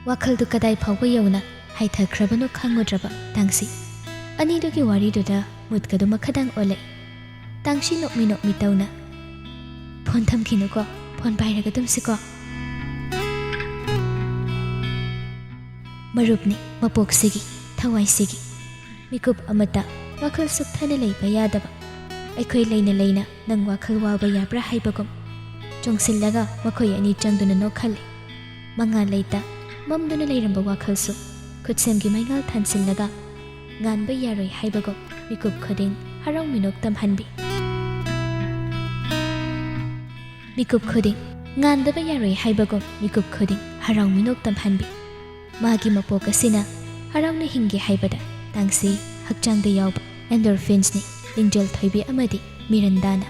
ꯋꯥꯈꯜꯗꯨ ꯀꯗꯥꯏ ꯐꯥꯎꯕ ꯌꯧꯅ ꯍꯥꯏꯊꯈ꯭ꯔꯕꯅꯣ ꯈꯪꯉꯨꯗ꯭ꯔꯕ ꯇꯥꯡꯁꯤ ꯑꯅꯤꯗꯨꯒꯤ ꯋꯥꯔꯤꯗꯨꯗ ꯃꯨꯠꯀꯗꯨ ꯃꯈꯥꯗꯪ ꯑꯣꯜꯂꯛꯏ꯫ ꯇꯥꯡꯁꯤ ꯅꯣꯛꯃꯤ ꯅꯣꯛꯃꯤ ꯇꯧꯅ꯫ "ꯐꯣꯟ ꯊꯝꯈꯤꯅꯨꯀꯣ, ꯐꯣꯟ ꯄꯥꯏꯔꯒ ꯇꯨꯝꯁꯤꯀꯣ"꯫ ꯃꯔꯨꯞꯅꯤ ꯃꯄꯣꯛꯁꯤꯒꯤ, ꯊꯋꯥꯏꯁꯤꯒꯤ꯫ ꯃꯤꯀꯨꯞ ꯑꯃꯇ ꯋꯥꯈꯜ ꯁꯨꯞꯊꯅ ꯂꯩꯕ ꯌꯥꯗꯕ꯫ ꯑꯩꯈꯣꯏ ꯂꯩꯅ ꯂꯩꯅ ꯅꯪ ꯋꯥꯈꯜ ꯋꯥꯕ ꯌꯥꯕ꯭ꯔꯥ ꯍꯥꯏꯕꯒꯨꯝ꯫ ꯆꯣꯡꯁꯤꯜꯂꯒ ꯃꯈꯣꯏ ꯑꯅꯤ ꯆꯪꯗꯨꯅ ꯅꯣꯛꯍꯜꯂꯤ꯫ ꯃꯉꯥꯜ ꯂꯩꯇ ꯃꯝꯗꯨꯅ ꯂꯩꯔꯝꯕ ꯋꯥꯈꯜꯁꯨ ꯈꯨꯠꯁꯦꯝꯒꯤ ꯃꯩꯉꯥꯜ ꯊꯥꯟꯁꯤꯜꯂꯒ ꯉꯥꯟꯕ ꯌꯥꯔꯣꯏ ꯍꯥꯏꯕꯒꯨꯝ ꯃꯤꯀꯨꯞ ꯈꯨꯗꯤꯡ ꯍꯔꯥꯎ ꯃꯤꯅꯣꯛ ꯇꯝꯍꯟꯕꯤ꯫ ꯃꯤꯀꯨꯞ ꯈꯨꯗꯤꯡ ꯉꯥꯟꯗꯕ ꯌꯥꯔꯣꯏ ꯍꯥꯏꯕꯒꯨꯝ ꯃꯤꯀꯨꯞ ꯈꯨꯗꯤꯡ ꯍꯔꯥꯎ ꯃꯤꯅꯣꯛ ꯇꯝꯍꯟꯕꯤ꯫ ꯃꯥꯒꯤ ꯃꯄꯣꯛ ꯑꯁꯤꯅ ꯍꯔꯥꯎꯅ ꯍꯤꯡꯒꯦ ꯍꯥꯏꯕꯗ ꯇꯥꯡꯁꯤ ꯍꯛꯆꯥꯡꯗ ꯌꯥꯎꯕ endorphinsꯅꯤ꯫ ꯂꯤꯡꯖꯦꯜ ꯊꯣꯏꯕꯤ ꯑꯃꯗꯤ ꯃꯤꯔꯟꯗꯥꯅ